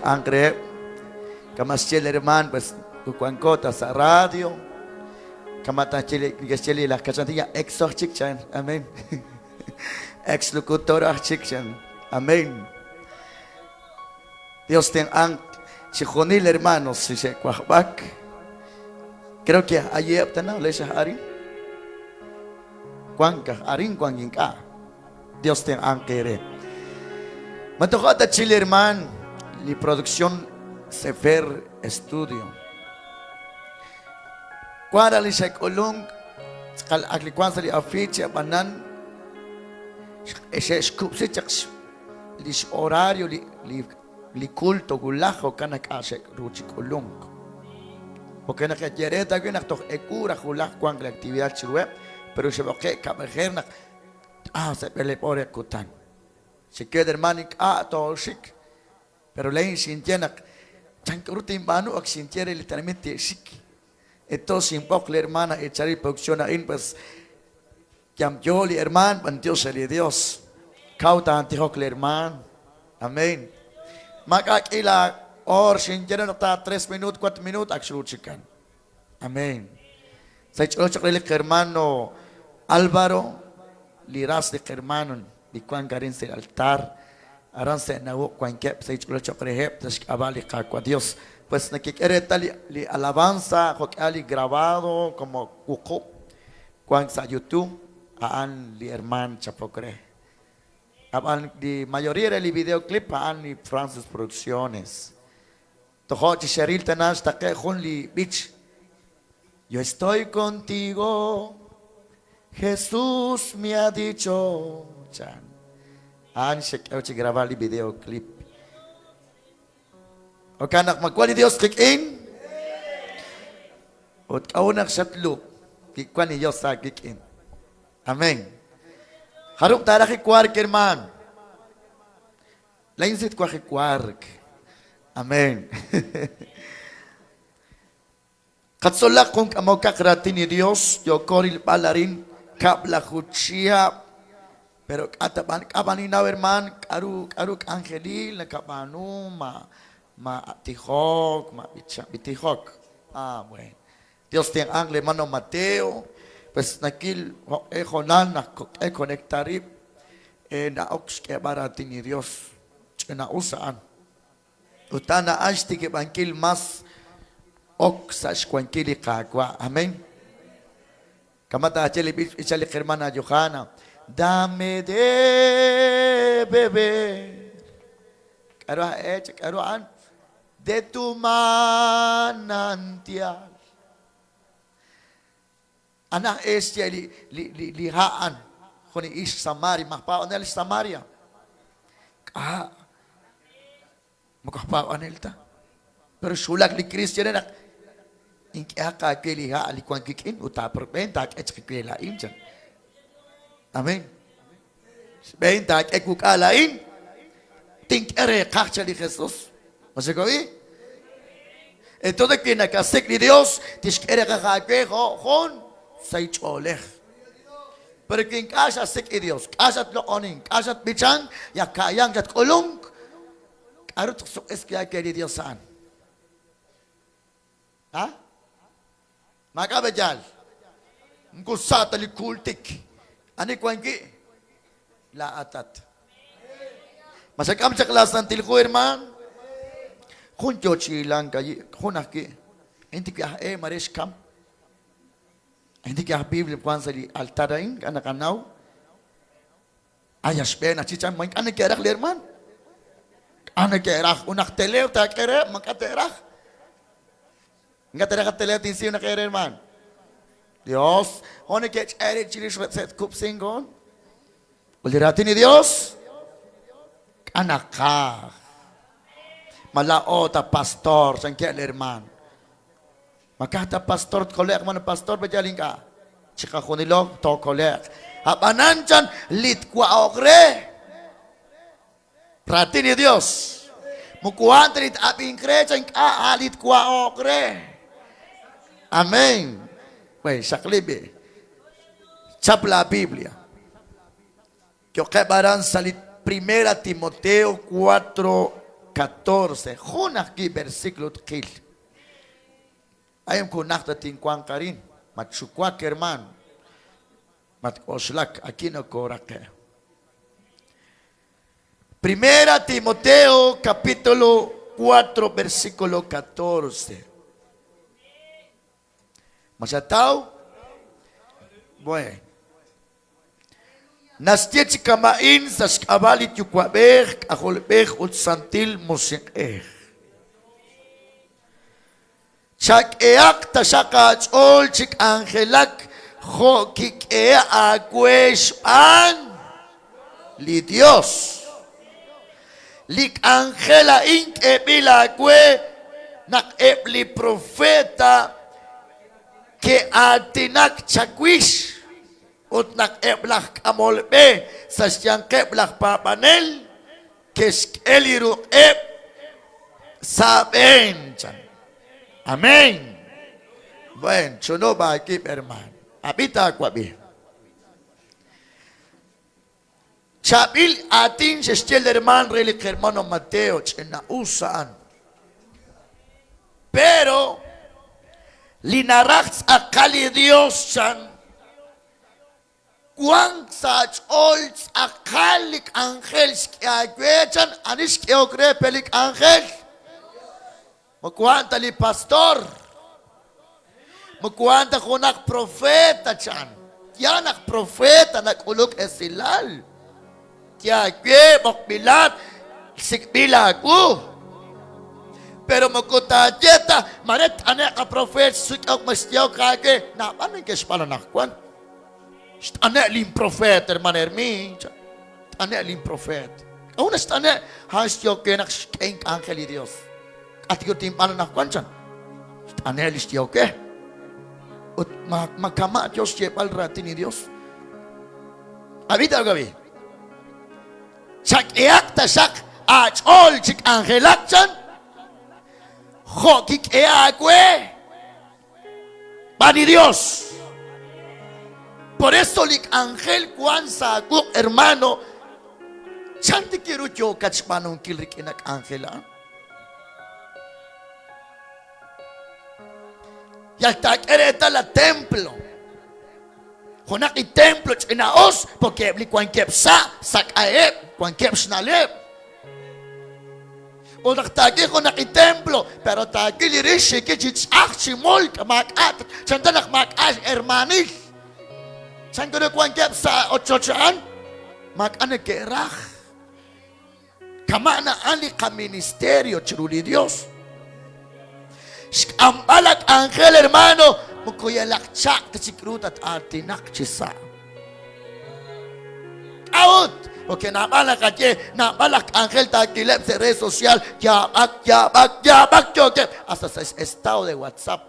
tenq'anq reheb'. Kama' xye li hermaan, pues wanko ta sa' radio. Kama' ta xye li neke'xye li laj kachantin, ya exo aj chik chan. Amén. Ex locutor aj chik chan. Amén. Dios tenq'anq chixjunil hermanos li xe'wajb'ak. Creo que ayeb' tana lex aj arin. Wank aj arin, wank ink'a'. Dios tenq'anq eere. Ma toja' ta chi li hermaan li producción Sefer Studio. Wank ra li xe'k'ulunk tz'aqal ak li wank sa' li afiche ab'anan xe'xkub'si chaq li xhorario li, li, li culto wulaj jo'kan naq k'a' xe'ru chi k'ulunk. Porque naq ye re tawi' naq toj ewu raj wulaj wank li actividad chiruheb', pero xe'b'oqe' kab'ejer naq ah sa' b'eleeb' oor re kutan. Xe'ked hermano ink'a' tooxik. Pero laa'in xinye naq chan k'aru tinb'aanu ak xinye re li tenamit te'xik. Entonces xinb'oq li hermana echari producción a'in pues yamyo li hermaan b'antiox re li Dios. Kaw taantijok li hermaan. Amén. Maak'a' k'iila oor xinye re naq ta 3 minuut 4 minuut ak xru chikan. Amén. Sa' xch'ool chaq re li hermano Álvaro, li ras li hermano li wank arin sa' altar, aran sa' nawuq wankeb' sa' xch'ool choq' reheb' sa' xk'ab'a' li Qaawa' Dios. Pues nakik'e reetal li, li alabanza jo'k'ihal li grabado como wuqub' wank sa' YouTube, a'an li hermaan chapok re. Ab'an li mayoría re li videoclip a'an li Francis Producciones. Tojo' chi xeril tana xtaqe' jun li b'ich. Yo estoy contigo, Jesús me ha dicho, chan. A'an xek'ew chi grabar li videoclip. Jo'kan naq ma wan li Dios qik'in? Ut k'a'ut naq xatlu' wi wan li Dios aawik'in? Amén. Jarub' taaraj li wark, hermaan? Laa'in sit twaj li wark. Amén. Qatzolaq jun k'amokaq raatin li Dios, yooko rilb'al arin kab'laju chihab'. Pero k'a' ta b'an k'a' b'an ninnaw hermaan, k'aru k'aru k'anjelil nakab'aanu, ma ma tijok, ma b'icha tijok. Ah, bueno. Dios tenq'anq li hermano Mateo, pues nakil jo'q'e hoonal naq kok'e conectar rib', na'ok xk'eeb'al raatin li Dios. Ch'ina-us a'an. Ut a'an a'an xtikib'ankil mas ok sa' xwankil li Qaawa'. Amén. Kama' taaye li b'ich b'icha li hermana Johanna. Dame de beber. K'aru a'e, k'aru a'an? De tu manantial. Anaj e xye li, li, li, li ha' a'an. Jun li ixq Samaria, maj paab'anel Samaria. K'a' moko aj paab'anel ta. Pero xwulak li Kriist re naq ink'ehaq aawe li ha' li wank wik'in ut taaprob'een taak'e chaq we laa'in chan. Amén. Xb'een taak'e wuk'a laa'in, tink'e reeqaj chan li Jesús. Ma xekobi? Entonces wi nakasik' li Dios, tixk'e reeqaj aawe jo' jun sahil ch'oolej. Pero wi ink'a' xasik' li Dios, k'a' xatloq'onink, k'a' xatb'ichank, yal ka'yank xatk'ulunk, k'aru tsuq'is wi' aawe li Dios a'an? Ha? Maak'a' b'eyal. Moko sa ta li kuultik. Ani wank wi'? Laa'atat. Ma xak'am chaq laa Santil Hu, hermaan? Jun yoo chi hilank ayi', jun ajwi'. Inti wi' aj e mare xkam. Inti wi' aj Biblia wank sa' li altar a'in, k'a' naqanaw. Ay, xb'een aj chi chan, ma ink'a' neke'raj li hermaan? K'a' neke'raj? Junaq telew taak'e reheb', ma ink'a' te'raj? Ink'a' te'raj at telew tinsiw naq eere hermaan. Dios, jo' neke'ch'e rib' chirix re kub'sink hoon. Ut li raatin li Dios, k'a' naqaj? Ma laa'o ta pastor, chankeb' li hermaan. Ma ka'aj ta pastor tkole'q, ma pastor b'eyal ink'a'. Chiqajunilo tookole'q. Ab'anan chan li twa'oq re raatin li Dios. Moko a'an ta li t-ab'inq re chan ink'a' a' li twa'oq re. Amén. Bueno, xaqli b'i'. Chap la Biblia. Yo'qeb' aran sa' li Primera Timoteo 4. 14. Jun ajwi' versículo tqil. A'in moko najt ta tinwanq arin. Matxuwak, hermano. Matk'oxlak, aki nokooraqe'. Primera Timoteo capítulo 4 versículo 14. Ma xataw? Bueno. Naxye chi kama'in sa' xk'ab'a' li Yuwa'b'ej, K'ajolb'ej ut Santil Musiq'ej. Chak'ehaq taxaq aach'ool chi k'anjelak jo' kik'ehe' aawe xb'aan li Yos. Li k'anjel a'in k'eeb'il aawe naq eb' li profeta ke'aatinak chawix ut naq eb' laj k'amol b'e sa' xyanqeb' laj paab'anel ke'xk'e li ruq'eb' sa' aab'een, chan. Amén. Bueno, chunub' aawib', hermano. Ab'i taawab'i. Chaab'il aatin xe'xye li hermaan re li hermano Mateo, ch'ina'us a'an. Pero li naraj tz'aqal li Dios, chan, Wank sa' aach'ool tz'aqal li k'anjel xk'e aawe, chan, ani xk'ehok re pe li k'anjel? Moko a'an ta li pastor. Moko a'an ta junaq profeta, chan. Yaal naq profeta nak'uluk esilal. Ye aawe, b'oqb'ilat, sik'b'il aawu. Pero moko taaye ta, mare t'ane'q qaprofeet xsik'ok ma xyehok aawe. Naab'al neke'xb'aan anaqwan. Xt'ane' lin profeet, hermano Hermin. T'ane' lin profeet. K'a'ut naq xt'ane'? A'an xyehok we naq xk'e ink'anjel li Dios. K'a' tik tinb'aanu anaqwan, chan. Xt'ane' li xyehok we. Ut ma, ma kama' yo xyeeb'al raatin li Dios. Ab'i taawab'i. Chak'ehaq taxaq aach'ool chi k'anjelak, chan. Jo' kik'e aawe. B'an li Dios. Por eso li k'anjel wank sa' aawuq', hermano. Chan tik ru yookat xb'aanunkil rik'in a k'anjel a'an? Yal taak'e reetal la templo. Junaq li templo ch'ina'us, porque eb' li wankeb' sa', sak'aheb', wankeb' xna'leb'. Ut naq taak'e junaq li templo, pero taak'e li rix xikil chi tz'aj chi mulk, maak'a' chanchan naq maak'a' xhermaanil. Chan ru wankeb' sa' ochoch a'an, maak'a' neke'raj. Kama' a'an li qaministerio chiru li Dios. Xk'amb'al la k'anjel, hermano, moko yalaq chaq' ta chik ru tat-aatinaq chi sa'. K'a'ut? Porque naab'al naqaye, naab'al laj k'anjel taakileb' sa' red social, yaab'ak, yaab'ak, yaab'ak yookeb' hasta sa' estado de WhatsApp.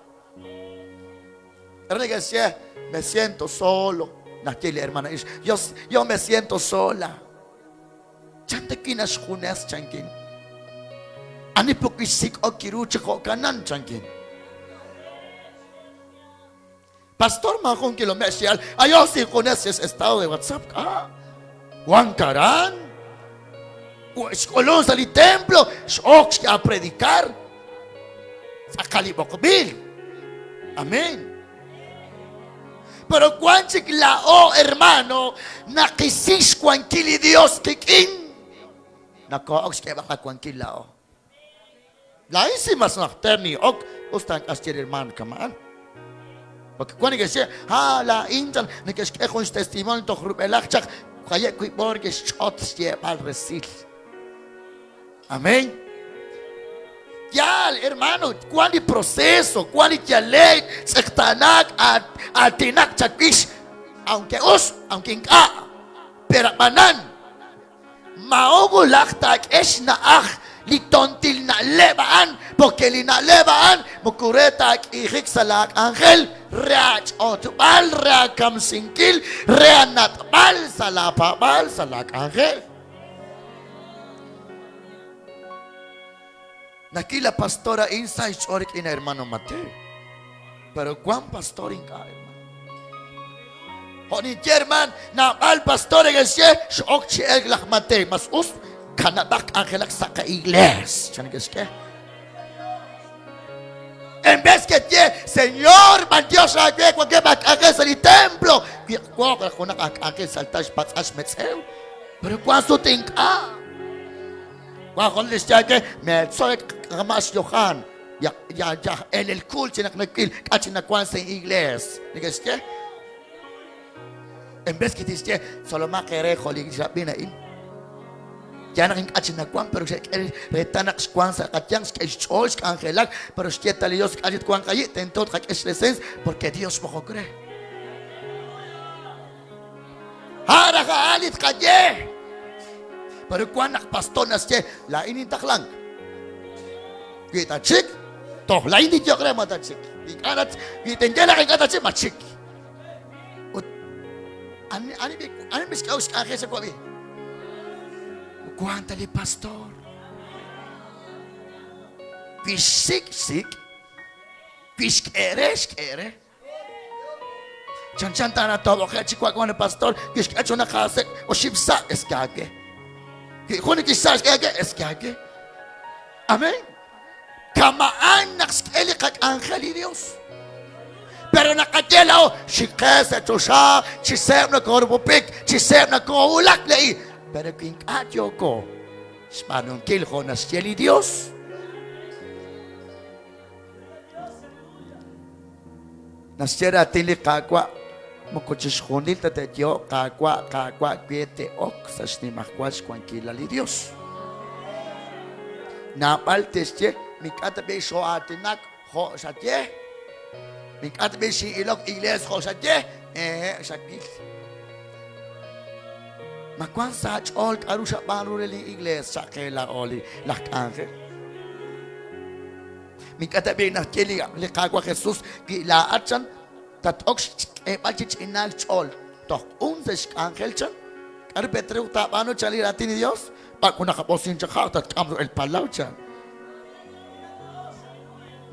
K'aru neke'xye? Me siento solo. Naxye li hermana ix, yo, yo me siento sola. Chan ta wi' naxjunes chankin. Ani puk kixsik'ok kiru chi jo'kanan chankin. Pastor maajun kilome' xyal. Ayo si junes es estado de WhatsApp. Ah, Juan Karan. Xk'ulun sa' li templo, x'ok xk'a predicar. Tz'aqal li b'oqb'il. Amén. Pero wan chik laa'o, hermano, naqisi xwankil li Dios qik'in. Nakoo'ok xk'eeb'al qawankil laa'o. Laa'in si mas najter nin'ok, us ta ink'a' xye li hermano kama'an. Porque wan neke'xye, ha, laa'in chan, neke'xk'e jun xtestimonio toj rub'elaj chaq, haye' wiib'o neke'xch'ot xyeeb'al resil. Amén. Yaal, hermano, wan li proceso, wan li yale'k, tz'eqtaanaak, aatinak chawix, aunque us, aunque ink'a'. Pero ab'anan, Maajo' wulaj taak'e xna'aj li tontil na'leb' a'an, porque li na'leb' a'an moko re ta aak'iijik sa' laa k'anjel, re aach'otb'al, re aakamsinkil, re aanat'b'al sa' laa paab'aal, sa' laa k'anjel. Nakil la pastor a'in sa' xch'ool rik'in hermano Mateo. Pero wan pastor ink'a', hermano. Jo' ninye, hermano, naab'al pastor neke'xye x'ok chi elk laj Mateo. Mas us Kanab'aq k'anjelak sa' qa-iglees, chan neke'xk'e. En vez que ye, Señor, b'antiox aawe wankeb' aj k'anjel sa' li templo. Wiq'wooq raj junaq aj k'anjel salta xpatz'a xmetz'ew. Pero wank sut ink'a'. Wank jun li xye aawe, meetzoy kama' xYohan. Ya, ya, ya, el el kul chi naq nawil k'a' chi nawank sa' iglees. Neke'xye. En vez que tixye, tzolomaq eere jo' li rab'in a'in. Yaal naq ink'a' chi nawank, pero xe'k'e reetal naq xwank sa' qayanq, xk'e xch'ool, xk'anjelak, pero xye ta li Dios k'a' chi twanq ayi', tento tqak'e xlesens, porque Dios xb'oqok re. A' raj a'an li tqaye. Pero wank naq pastor naxye, laa'in nintaqlank. Wi tatxik, toj laa'in ninyoq re ma tatxik. Ink'a' nat, wi tinye naq ink'a' tatxik, matxik. Ut ani ani ani b'ixk'e xk'anjel xawab'i? Wank ta li pastor. Wi xsik' xsik', wi xk'e re xk'e re. Chanchan ta natob'oqe' chi wa' wan li pastor, kixk'e junaq aasek' oxib' sa' es que aawe. Wi jun li kixsa' xk'e aawe, es que aawe. Amén. Kama'an naq xk'e li qak'anjel li Dios. Pero naqaye laa'o, xik qe sa' choxa, chi seeb' nokoorupupik, chi seeb' nokoowulak le'i. Pero wi ink'a' yooko xb'aanunkil jo' naxye li Dios, Naxye raatin li Qaawa', Moko chixjunil ta te'yehoq Qaawa', Qaawa' we te'ok sa' xnimajwal xwankilal li Yos. Naab'al te'xye, Mink'a' ta b'i' xoo'aatinak jo' xaye, mink'a' ta b'i' xin'ilok iglees jo' xaye, ehe' xawil. Ma wank sa' aach'ool k'aru xab'aanu re li iglees cha'qe laa'o li laj k'anjel? Mink'a' ta b'i' naxye li Qaawa' Jesus, wi laa'at chan tat-ok xk'eeb'al chi ch'inaak xch'ool toj q'un sa' xk'anjel chan, k'aru pe' truuq taab'aanu chan li raatin li Yos? B'ar junaq ab'osin chaq ha' tatk'am ru el palaw chan.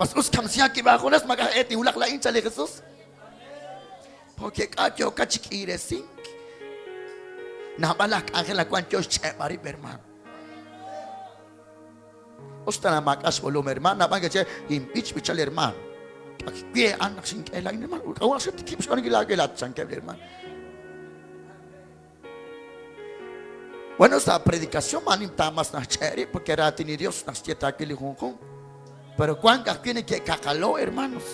Mas us kamsiha wib' aajunes maak'a' e tinwulaq laa'in chan li Jesus. Porque k'a' yookat chi k'iiresink. Naab'al laj k'anjel nawank yo xch'e'b'al rib' hermaan. Us ta maak'a' xb'oolom hermaan, naab'al ke'xye, Inb'ich b'ichal hermaan. Ak we a'an naq xink'e laa'in hermaan. Ut k'a'ut naq xatikib' xb'aanunkil laawe laa'at chankeb' li hermaan. Bueno, sa' predicación maanim taamas naxch'e' rib' porque raatin li Dios naxye taawil li junjunq. Pero wank ajwi' neke'kaqalo, hermanos.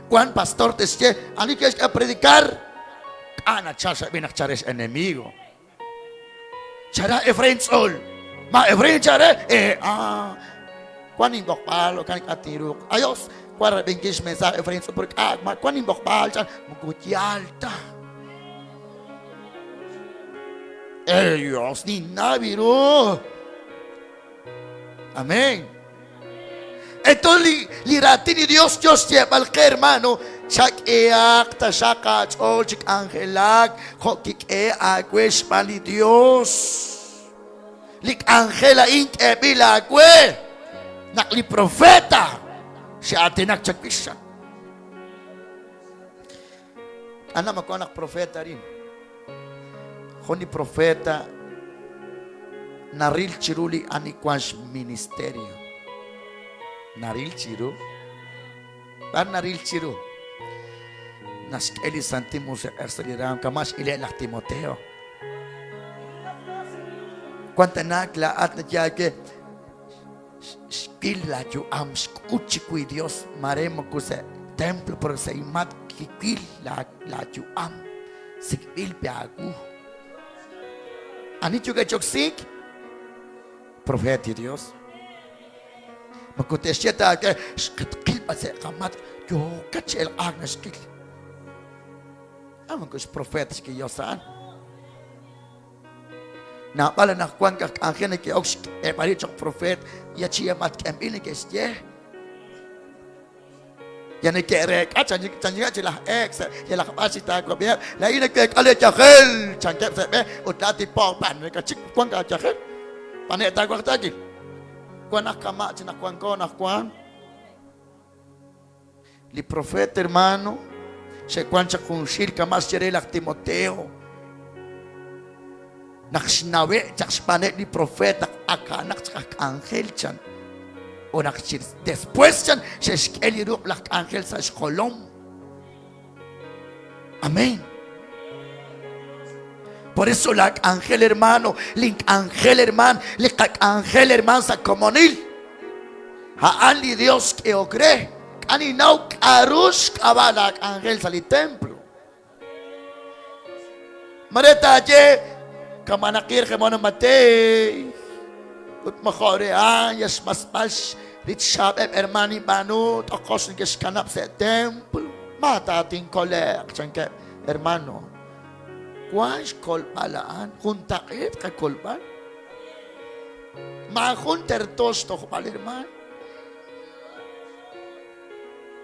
Wank pastor te'xye, ani ke'xk'e predicar? K'a' nachal xab'i naq chare x-enemigo. Chara Efraín tz'ul. Ma Efraín chare, eh, ah. Wan inb'oqb'al, jo'kan ink'a' tinruuq. Adios, wan rab'inkil xmensaje Efraín tz'ul, pero k'a' ma wan inb'oqb'al, chan, moko yaal ta. Eh, Dios, ninnaw ru. Amén. Entonces li, li raatin li Dios yo xyeeb'al qe, hermano, chak'ehaq taxaq aach'ool chi k'anjelak jo' kik'e aawe xb'aan li Dios. Li k'anjel a'in k'eeb'il aawe naq li profeta xe'aatinak chawix. Ana ma wank naq profeta arin. Jun li profeta naril chiru li ani wank xministerio. Naril chiru. B'ar naril chiru? Naxk'e li Santil Musiq'ej sa' li raam kama' x'ile' laj Timoteo. Wank tanaak laa'at naye aawe Xwil laayu'am, xk'ut chiwu li Dios, maare moko sa' templo, pero sa' inmatk' kiwil laayu'am, sik'b'il pe aawu. Ani yookeb' chi oksiik? Profeet li Dios. Moko te'xye ta aawe, xqitqil b'an sa' qamatk', yookat chi elq'aak naxqil. Ah, moko xprofeet chik li Dios a'an. Naab'al anaqwan aj k'anjel neke'ok xk'eeb'al rib' cho'q profeet, ya chi matk'enb'il neke'xye. Ya neke'reek'a chanchik'a chi laj eek sa' yalaq b'ar chi taawab'iheb'. Laa'in neke'k'a li yajel, chankeb' sa' b'e, ut laa'at tipo'q b'an nekachik wank aayajel. B'ane' taawaj taakil. Wan naq kama' chi naq wanko anaqwan. Li profeet, hermano, xe'wank chaq junxil kama' xye re laj Timoteo. Naq xnawe' chaq xb'aaneb' li profeet naq ak a'anaq chaq aj k'anjel chan. O naq chi después chan xe'xk'e li ruq' laj k'anjel sa' xjolom. Amén. Por eso la k'anjel hermano, lin k'anjel herman, li qak'anjel herman sa' komonil. A'an li Dios k'ehok re. K'a ninnaw k'a'ru xk'ab'a' la k'anjel sa' li templo. Mare taaye kama' naqil hermano Matey ut mojo' re a'an yal xb'asb'al li xxaab'eb' hermano ninb'aanu t'oqox neke'xkanab' sa' templo ma taatinkole'q chankeb' hermano wank xkolb'al a'an juntaq'eet qakolb'al maajun terto xtojb'al hermano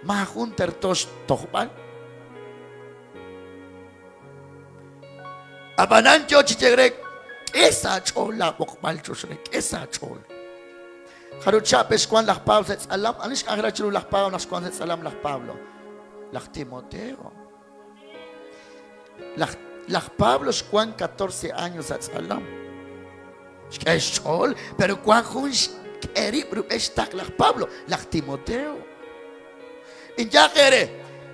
Maajun terto xtojb'al. Ab'anan yo chi ye re, k'e sa' aach'ool laab'oqb'al chox re, k'e sa' aach'ool. Jarub' chihab' pe xwank laj Pablo sa' tz'alam? Ani xk'anjelak chiru laj Pablo naq xwank sa' tz'alam laj Pablo? Laj Timoteo. Laj, laj Pablo xwank 14 años sa' tz'alam. Xk'e xch'ool, pero wank jun xk'e rib' rub'el xtaql laj Pablo, laj Timoteo. Inyaq eere,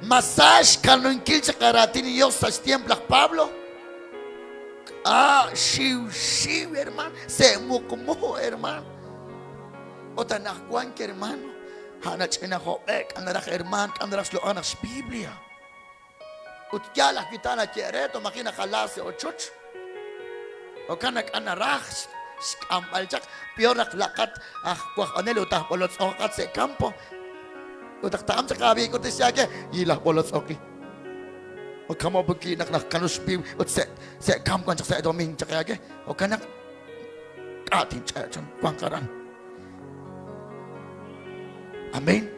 ma sa xkanunkil chaq raatin li Dios sa' xtiemp laj Pablo? Ah, xiw xiw, hermano, se muqmu, hermano. Ut anaqwan, hermano, a'an ch'ina job'e, k'a naraj hermano, k'a naraj xloq'al naq xBiblia. Ut yaal ajwi' ta naye' re toj maji' najala sa' ochoch. Jo'kan naq k'a naraj xk'amb'al chaq. Peor naq laqat aj wajb'anel ut aj b'olotz'oqat sa' campo. Ut naq ta'am chaq aab'i ut tixye yi laj b'olotz'oqi. Ut kamo puki naq naj kanux piw ut sa' sa' campo wan chaq sa' domingo chaq yaake. Jo'kan naq k'a' tinch'e' chan wanq aran. Amén.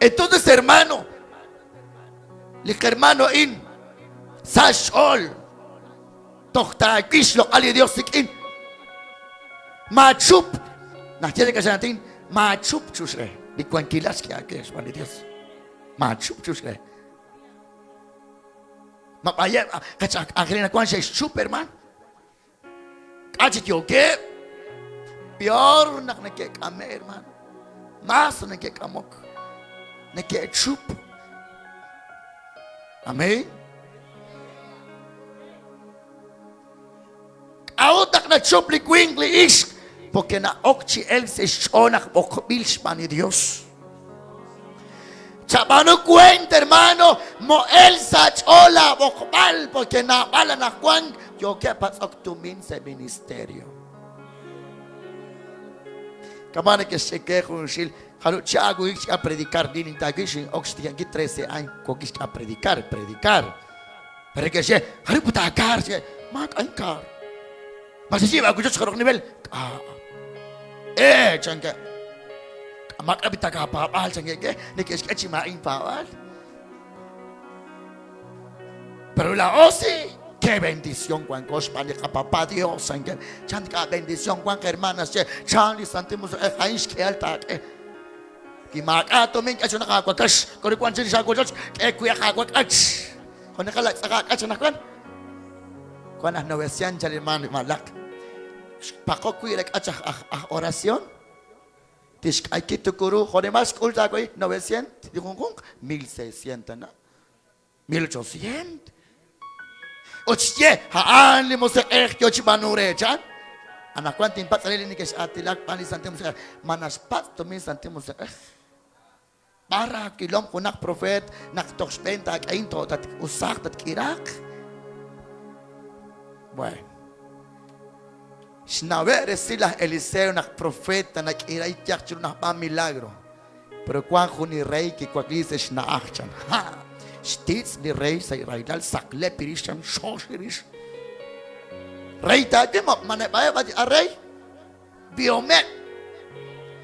Entonces, hermano, li hermano a'in sa xch'ool toj taawil xloq'al li Dios rik'in. Maachup, naxye li kaxlantin, maachup chux re li wankilal xk'e aawe xb'aan li Dios. Maachup chux re. Mab'ayeb' qach k'anjelina wank xe'xchup, hermano. K'a' chi yookeb'? Peor naq neke'k'ame', hermano. Más neke'k'amok. Neke'chup. Amén. K'a'ut naq nachup li winq li ixq? Porque na'ok chi elk sa' xch'ool naq b'oqb'il xb'aan li Dios. Chab'aanu kuent, hermano, mo'el sa' ch'ool laab'oqb'al, porque naab'al anaqwan yookeb' patz'ok tumin sa' ministerio. Kama' neke'xch'ike junxil, jarub' chihab' wokik xk'a predicar, li nintaawil xin'ok xtijankil 13 años wokik xk'a predicar, predicar. Pero neke'xye, jarub' put aakaar, xye, maak'a' inkaar. Ma xe'xyiib' aawochoch jarub' nivel? K'a'. Eh, chankeb'. Maak'a' b'i takapaab'aal, chankeb' ke, neke'xk'e chi maa'in paab'aal. Pero laa'o sí, qué bendición wanko xb'aan li qapapá Dios, chankeb'. Chan k'a' bendición wank, hermanas, che, chan li Santil Musiq'ej, a'in xk'ehal taak'e. Wi maak'a' tumin k'e junaq aawakax, k'aru wank chirix aawochoch, k'e wi' aawak'ach. Juneqal lak'tz'aq aak'ach anaqwan. Wan aj novecian chal hermano malaq. Xpaqok wi' rak'ach aj aj aj oración. Tixk'ayki tukuru jo'nimal xk'ul taawe 900 li junjunq 1600 na. 1800. Ut xye, a'an li Musiq'ej yo chi b'aanu re, chan. Anaqwan tinpatz' re li neke'x'aatilak b'an li Santil Musiq'ej, ma naxpatz' tumin Santil Musiq'ej? B'ar aawilom junaq profeet naq toj xb'een taak'ahin to tat-usaaq tatk'iraaq? Bueno. Xnawe' resil laj Eliseo naq profeta nak'iray yaj chiru naj b'aan milagro. Pero wank jun li rey kiwakli sa' xna'aj chan. Ha! Xtitz' li rey sa' rahilal saqlep rix chan xox rix. Rey taaye ma neb'a'eb' a rey? B'ihomeb'.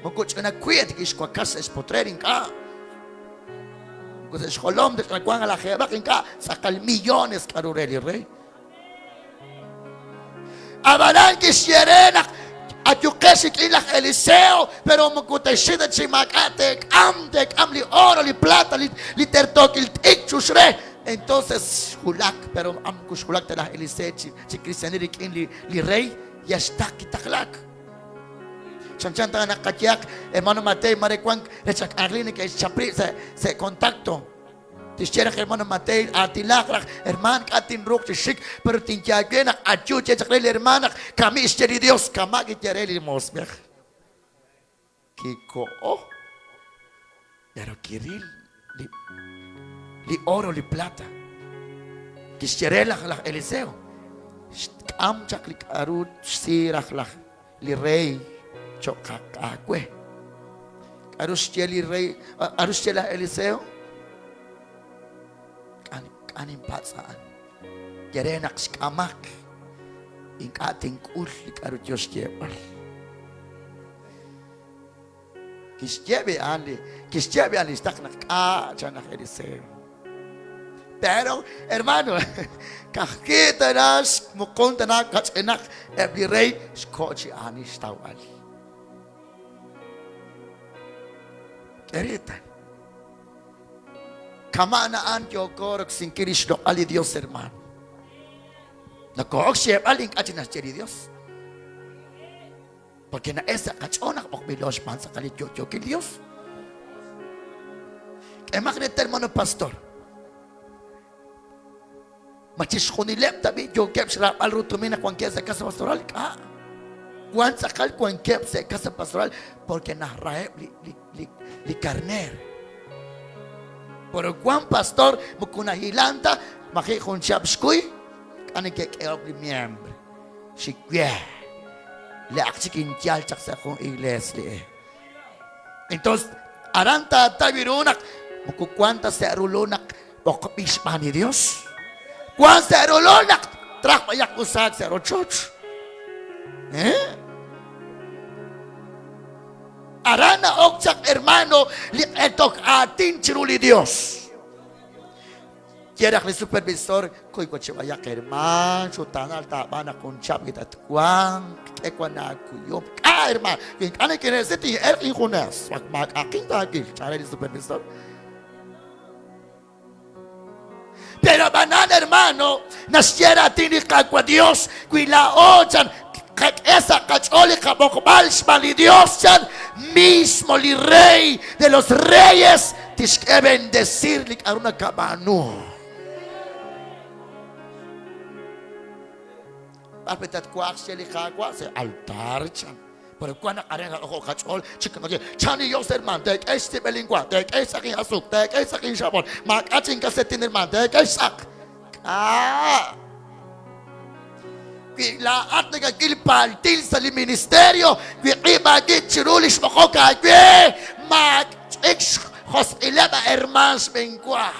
Moko ch'ina kwi'et kixwakax sa' xpotrer ink'a'. Moko sa' xjolom ta ch'ina wank lajeeb'aq ink'a' tz'aqal millones k'aru re li rey. Ab'anan kixye re naq ayuqex rik'in laj Eliseo, pero moko texxik ta chi maak'a' teek'am, teek'am li oro, li plata, li tertookil t'ikr chux re. Entonces xwulak, pero am moko xwulak ta laj Eliseo chi, chi kristianil rik'in li, li rey, ya xtaq kitaqlaak. Chanchan ta naq qayehaq, hermano Mateo, mare wank rech ak k'anjel neke'xchap rib' sa' sa' contacto. Tixye raj hermano Mateo, aatinaq raj, herman, k'a' tinruuq chi xik, pero tinye aawe naq ayu che chaq re li herman naq kami' xye li Dios, kama' kiye re li moosb'ej. Kiko'o, pero kiril li, li oro, li plata. Kixye re laj, laj Eliseo, xk'am chaq li k'a'ru xsi raj laj li rey cho'q aawe. K'a'ru xye li rey, k'a'ru xye laj Eliseo? K'a ninpatz' a'an. Ye re naq xk'amaq, ink'a' tink'ul li k'a'ru yo xyeeb'al. Kixye b'i'an li kixye b'i'an li xtaq naq k'a' chan laj Eliseo. Pero, hermano, ka'ajwi' tana xmuqun tana kach'inaq eb' li rey xko' chi aanil xtawb'al. K'e reetal. Kama' a'an yooko roksinkil li xloq'al li Dios, hermano. Nokoo'ok xyeeb'al ink'a' chi naxye li Dios. Porque na'el sa' qach'ool naq b'oqb'ilo xb'aan tz'aqal li yo'yookil Dios. K'emaq reetal, hermano pastor. Ma chixjunileb' tab'i' yookeb' xraab'al ru tumin naq wankeb' sa' casa pastoral? K'a'. Wan tz'aqal wankeb' sa' casa pastoral porque najraheb' li, li, li, li karneer. Pero wan pastor moko nahilan ta, maji' jun chihab' xkuy, k'a neke'k'ehok li miembro. Xiwe. Le'aq chik inyal chaq sa' jun iglees li e. Entonces, aran taataw ru naq moko wan ta sa' rulu naq b'oqb'il xb'aan li Dios. Wan sa' rulu naq traj b'ayaq usaak sa' rochoch. Eh? Aran na'ok chaq hermano li q'etok aatin chiru li Dios. Ye raj li supervisor, kuy wa chi b'ayaq hermaan, xutaanal taab'aan naq jun chihab' wi tatwanq, k'e wan aakuyum. K'a' hermaan, wi ink'a' nikine'si tin'elq injunes, wak maak'a'aqin taawil, chan re li supervisor. Pero ab'anan hermano, naxye raatin li Qaawa' Dios, wi laa'o chan qak'e sa' qach'ool li qab'oqb'al xb'aan li Dios chan, mismo li Rey de los Reyes tixk'e bendecir li k'a'ru nakab'aanu. B'ar pe tatwa'aq xye li Qaawa' sa' altar chan. Pero wan naq aran jo' qach'ool chik naqaye, chan li Dios herman, teek'e xtib'el inwa, teek'e xtz'aq in'asuk, teek'e xtz'aq inxab'on, maak'a' chinkasetin herman, teek'e xtz'aq. K'a'. Wi laa'at nakak'il paltil sa' li ministerio, wiq'ib' aawib' chiru li xb'oqok aawe, maach'ik xjosq'ileb' a hermaan xb'eenwa.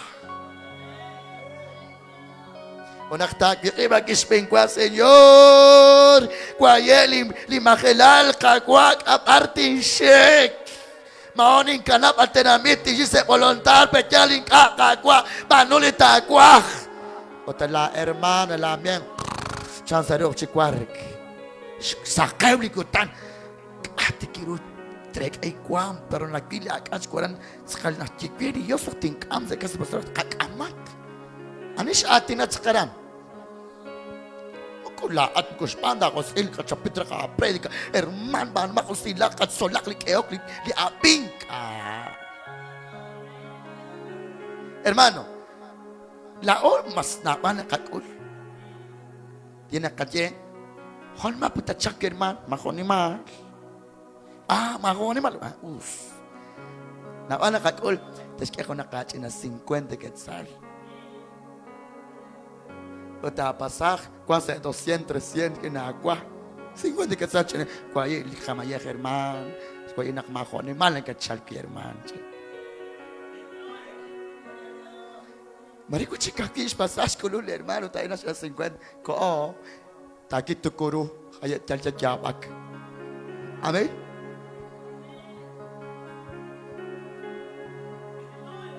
Ut naq taawiq'ib' aawib' xb'eenwa, Señor, waye' li, li majelal, Qaawa', k'a b'ar tinxik. Maa'o ninkanab' a tenamit tinxik sa' volontar, pe yaal ink'a', Qaawa', b'aanu li taawaj. Ut la hermana, la mien, chan sa' ruq chi wark. Xsaqew li kutan. K'a' tik ru trek'a waam, pero nawil li ak'al xwaran tz'aqal naxye we li Dios naq tink'am sa' casa pastoral, qak'amaq. Ani x'aatinat chaq aran? Moko laa'at moko xb'aan ta josq'il qachapit raj aapredika, hermaan, b'aanumaq usilal, qatzolaq li k'ehok, li, li ab'ink. Ah. Hermano, laa'o mas naab'al naqak'ul. Ye naqaye, Jo'nima putachaq hermaan, ma jo'nimal. Ah, ma jo'nimal. Ah, us. Naab'al naqak'ul, te'xk'e junaq aach'ina 50 quetzal. Ut aapasaj, wan sa' 200, 300 k'in aawa. 50 quetzal ch'ina. Waye' li qamayej hermaan, waye' naq ma jo'nimal nakatchalk hermaan. Mare wi' chik ka'ajwi' xpasaj xk'ulul li hermano ut a'in naxk'e 50 ko'o taakit tukuru haye' yal yaab'ak. Amén.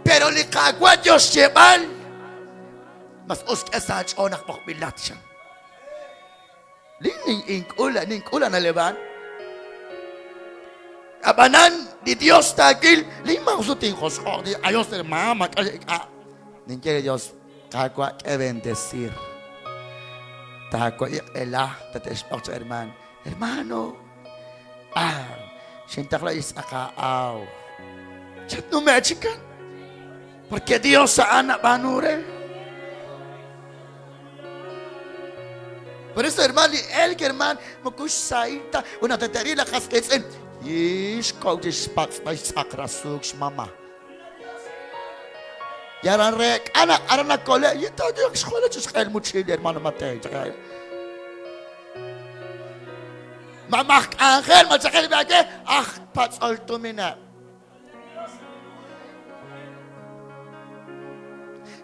Pero li Qaawa' yo xyeeb'al mas us k'e sa' aach'ool naq b'oqb'ilat chan. Lin ink'ul nink'ul ana'leb'an. Ab'anan li Dios taawil lin maa'usut tinjosq'o'q. Ayos hermano, maak'a' ninye li Dios. Qaawa' k'e bendecir. Taawa'iq ela tate'xb'oq chaq hermaan. Hermano, ah, xintaqla xtz'aq aaw. Chatnume' chikan. Porque Dios a'an nab'aanu re. Por eso, hermano, li elk, hermano, moko xsahil ta. Ut naq tate'ril laj qas qiitz'in, yixkow chi xpatz'b'al xtz'aq rasuuk xmama. Yal reek'a naq aran nakole', yitaayeq xjole chi xq'eel muchil, hermano Mateo. Ma maj k'anjel, ma chaqel b'ake, aj patz'ol tumineb'.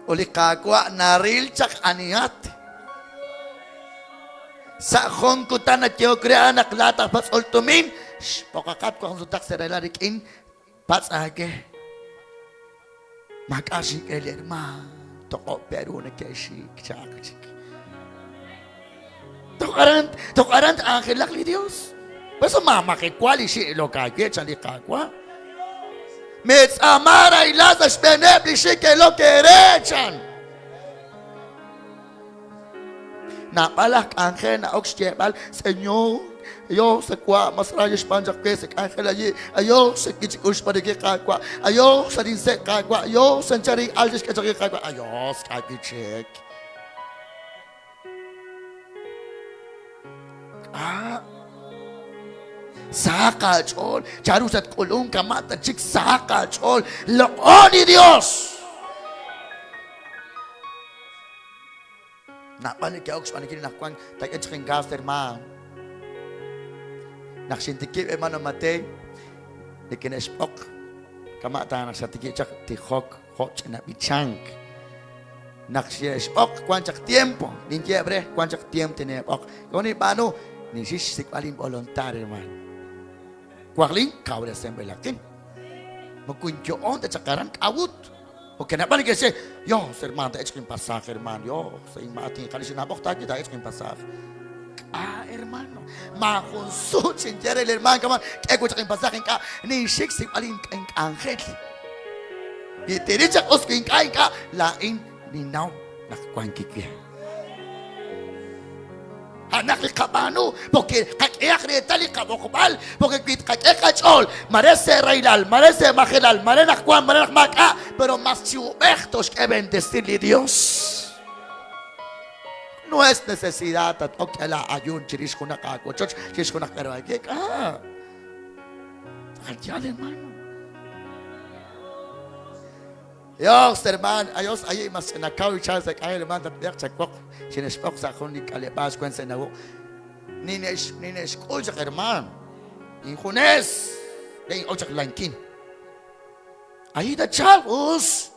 Ut li Qaawa' naril chaq anihat. Sa' jun kutan nayehok re a'an naq laa'at aj patz'ol tumin, xb'oqaqat wan sutaq sa' rela rik'in patz' aawe. Maak'a' xink'e li hermaan, toq'ob' pe' ru neke'xik chaq chik. Toj aran, toj aran t-anjelaq li Dios. Por eso maamajewa li xik' aawe, chan li Qaawa'. Meetz'aama rahilal sa' xb'eeneb' li xik' ke'ilok eere, chan. Naab'al aj k'anjel na'ok xyeeb'al, Señor, ayo sa wa' mas ra xb'aan chaq we sa k'anjel ayi, ayo sa kichik'ul xb'aan li Qaawa', ayo sa linsek' Qaawa', ayo sa nchari al xk'e chaq li Qaawa', ayo k'awichik. K'a' sahaq aach'ool, chanru xatk'ulunk kama' ta chik sahaq aach'ool, loq'on li Dios. Naab'al neke'ok xb'aanunkil naq wank taak'e chaq ingasto, hermaan. Naq xintikib' hermano Matey, nikine'xb'oq kama' ta naq xatikib' chaq tijok jo' ch'ina b'ichank. Naq xine'xb'oq wank chaq tiempo, ninye re, wank chaq tiempo tineeb'oq. K'a'ut ninb'aanu? Ninxik xsik'b'al involuntario, hermano. Waqlin kawresinb'ilaqin. Moko inyo'on ta chaq aran k'a'ut. Porque naab'al neke'xye, Dios, hermano, taa'echq inpasaaj, hermano, Dios, inmaatinqal xinab'oq taaki taa'echq inpasaaj. K'a, hermano, maajun sut xinye re li hermano kama' k'e wi' chaq inpasaaj ink'a' ninxik xsik'b'al ink'anjel. Li tiril chaq us wi ink'a' ink'a' laa'in ninnaw naq wank kiwe. A'anaq li qab'aanu, porque qak'ehaq reetal li qab'oqb'al, porque wi tqak'e qach'ool, mare se' rahilal, mare se' majelal, mare naq wank, mare naq maak'a', pero mas chi ub'ej toxk'e bendecir li Dios. No es necesidad tat-ok k'e ayun chirix junaq aawochoch, chirix junaq k'aru aawe. K'a. Tz'aqal yaal, hermano. Dios, hermano, Dios, ahí mas nakaw chal sa k'anjel, hermano, tatb'eeq chawoq, xinexb'oq sa' jun li k'aleb'aal xwen sa' nawuq. Nine'xk'ul chaq, hermano. Injunes, le'in ok chaq lankin. Ahí tachalq, us.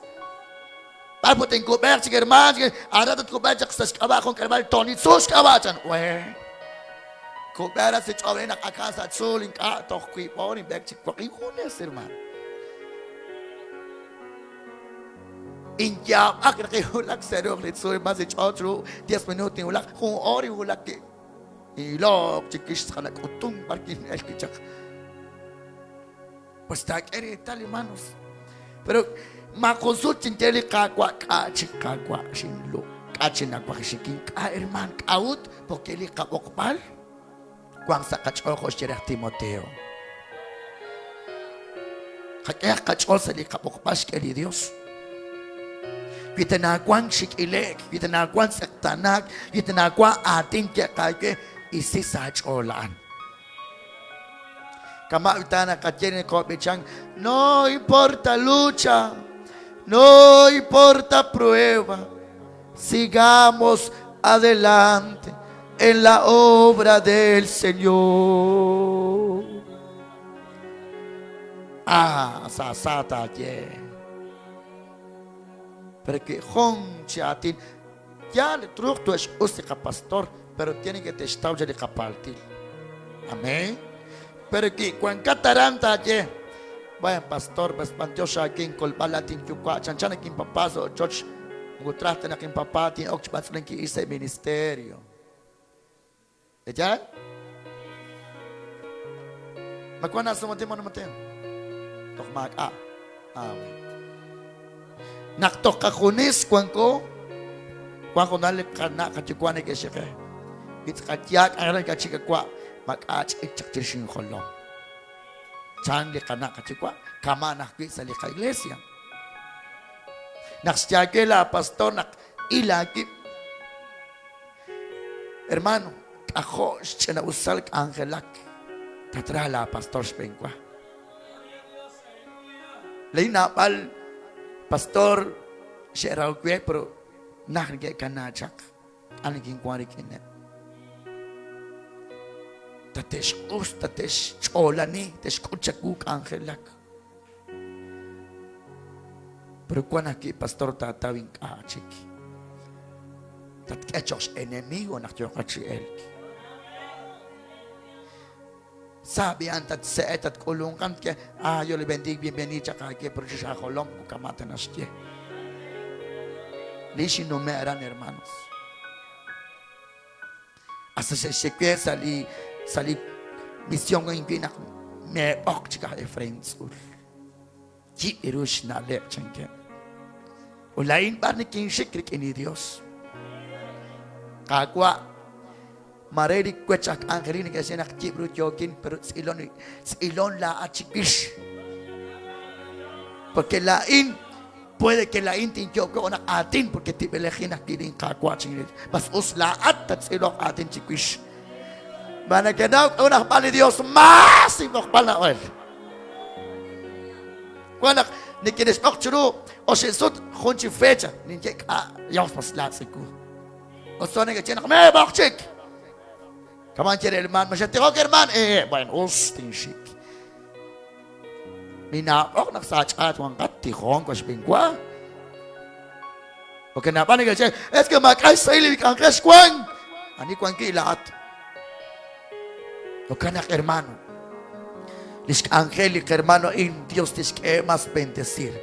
B'ar put inkub'eeq chik, hermano, aran tatkub'eeq chaq sa' xk'ab'a' jun k'aleb'aal Tonitzu xk'ab'a' chan. We. Kub'e aran sa' ch'ool naq aka sa' tzuul ink'a' toj wiib'o ninb'eek chik woq injunes, hermano. Inyaab'ak naq inwulak sa' ruq li tzuul mas li ch'och ru 10 minutos inwulak jun hora inwulak ilok chikix tz'aqal b'ar kin'el wi' chaq. Pues taak'e reetal, hermanos. Pero maajun sut xinye li Qaawa' k'a' chik Qaawa' xinlu' k'a' chi nawaj xikin k'a' herman k'a'ut porque li qab'oqb'al Wanq sa' qach'ool jo' xye re aj Timoteo. Qak'ehaq qach'ool sa' li qab'oqb'al xk'e li Dios. Wi ta naawank xik'ile'k, wi ta naawank tz'eqtaanaak, wi ta naawank aatin ye'qaawe, isi sa' aach'ool a'an. Kama' wi ta naqaye nokob'ichank, no importa lucha, no importa prueba, Sigamos adelante en la obra del Señor. Ah, sa sa taaye. Pero que jun chi aatin yaal truuq to'xq'us li qapastor, pero tiene que te'xtaw li qapaltil. Amén. Pero wi wankat aran taaye, Bueno, pastor, pues b'antiox aawe inkolb'al laa'at inyuwa', chanchan naq inpapa sa' ochoch, moko traj ta naq inpapa tin'ok chi b'atz'ulenkil ix sa' ministerio. Yaal? Ma wank aasumatim o Mateo? Toj maak'a'. Amen. Naq toj qajunes wanko, Wank hoonal li qana' qayuwa' neke'xye qe, Wi tz'aqal yaal k'anjelak ink'a' chik qawa', maak'a' ch'ik chaq chirix injolom. Chan li qana' qayuwa', kama'an ajwi' sa' li qaiglesia. Naq xyaake laa pastor naq il aawib'. Hermano, k'ajo' xch'ina'usal k'anjelak. Tatra laa pastor xb'eenwa. Lay naab'al pastor xe'raw we, pero naj neke'kana chaq. Ani kinwan rik'ineb'. Tate'xq'us, tate'xch'oolani, te'xk'ut chawu k'anjelak. Pero wan ajwi' pastor taataw ink'a' chik. Tatk'e cho'q x'enemigo naq yooqat chi elk. Sa b'i'an tatse'e tatk'ulunqan tye, ah, yo le bendiga, bienvenido chaq aawe, pero chix aajolom moko kama' ta naxye. Li xinnume' aran, hermanos. Hasta xe'xye we sa' li sa' li misión wan wi' naq meeb'oq chik aj Efraín Tz'ul. Yib' ru xna'leb' chankeb'. Ut laa'in b'ar nikinxik rik'in li Dios. Qaawa', mare li wech aj k'anjelil neke'xye naq yib' ru yookin, pero tz'ilon, tz'ilon laa'at chiwix. Porque laa'in, puede que laa'in tinyo'k we naq aatin, porque tib'elejin ajwi' lin Qaawa' chinrix. Mas us laa'at tattz'iloq aatin chiwix. Ma nekenaw k'a'ru najb'al li Dios mas inb'oqb'al na'el. Wan naq nikinixb'oq chiru oxib' sut jun chi fecha, ninye k'a' Dios mas laatz' iwu. Oso neke'xye naq meeb'oq chik. Kaman ye re hermano, ma xattijok hermano? Eh, bueno, us tinxik. Minaab'oq naq sa' ch'aat wanqat tijon wa xb'inwa. Porque naab'al neke'xye, es que maak'a' xsahil li k'anjel xwank. Ani wanki laa'at? Jo'kan naq hermano, lix k'anjel li hermano a'in Dios tixk'e mas bendecir.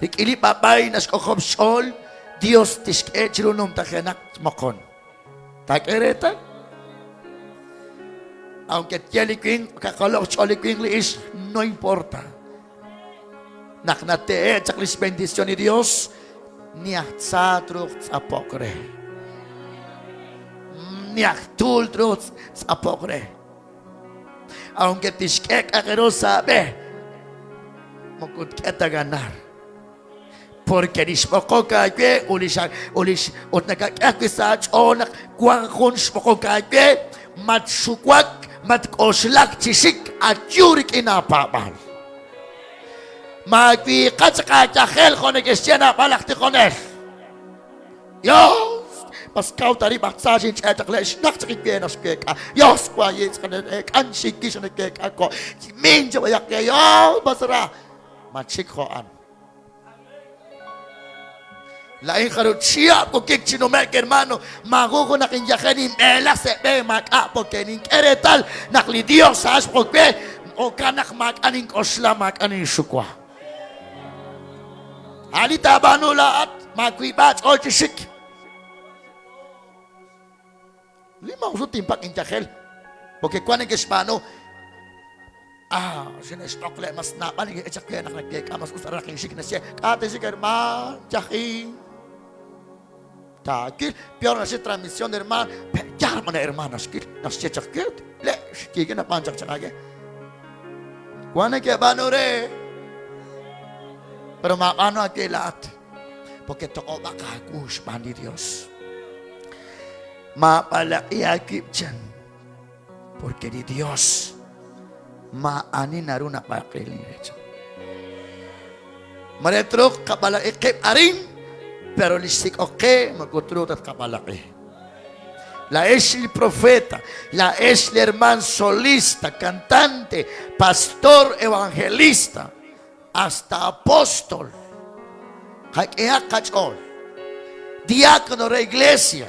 Rik'in li b'ab'ay naxk'ojob' xch'ool, Dios tixk'e chiru numtajenaq moqon. Taak'e reetal? Aunque tye li winq, kaqaloq xch'ool li winq li ixq, no importa. Naq nate'e' chaq lix bendición li Dios, ni aj tza truuq tz'apoq re. Ni aj tuul truuq tz'apoq re. Aunque tixk'e k'a'aq ru sa' b'e, moko tk'e ta ganar. Porque li xb'oqok aawe ut li ut li ut nakak'e ajwi' sa' aach'ool naq wank jun xb'oqok aawe, matxuwak, matk'oxlak chi xik, ayu rik'in aapaab'aal. Maawiiqa chaq aayajel jo' neke'xye naab'al aj tijonel. Dios, mas kaw ta rib' aj tza xinch'e chaq le' xnaq chaq inwe naq xweek'a. Dios, waayi' chaq eek'an xikix nekeek'a ko. Min chi b'ayaq ke, Dios, mas ra. Matxik jo' a'an. Laa'in jarub' chihab' wokik chi nume'k, hermano, maajun junaq inyajel ninb'eela sa' b'e maak'a' porque nink'e reetal naq li Dios a'an xb'oq we, jo'kan naq maak'a' nink'oxla, maak'a' ninxuwa. A' li taab'aanu laa'at, maawiib'a aach'ool chi xik. Li maajun sut tinpak' inyajel, porque wank neke'xb'aanu. Ah, xine'xb'oq le' mas naab'al neke'e chaq we naq nakeek'a mas us aran naq inxik naxye, k'a' tinxik hermaan, yajin. Taakil, peor naxye transmisión hermaan, yaal b'an hermaan naxkil, naxye chaq we, le' xyiike nab'aan chaq chaq aawe. Wan neke'b'aanu re, pero maab'aanu aawe laa'at, porque toq'ob'aq aawu xb'aan li Dios. Maab'alaq'i aawib' chan. Porque li Dios maa'ani naru nab'alaq'ilin re chan. Mare truuq qab'alaq'i qib' arin, pero li xsik'ok qe moko truuq ta tqab'alaq'i. Laa'ex li profeta, laa'ex li herman solista, cantante, pastor, evangelista, hasta apóstol. Qak'ehaq qach'ool. Diácono re iglesia,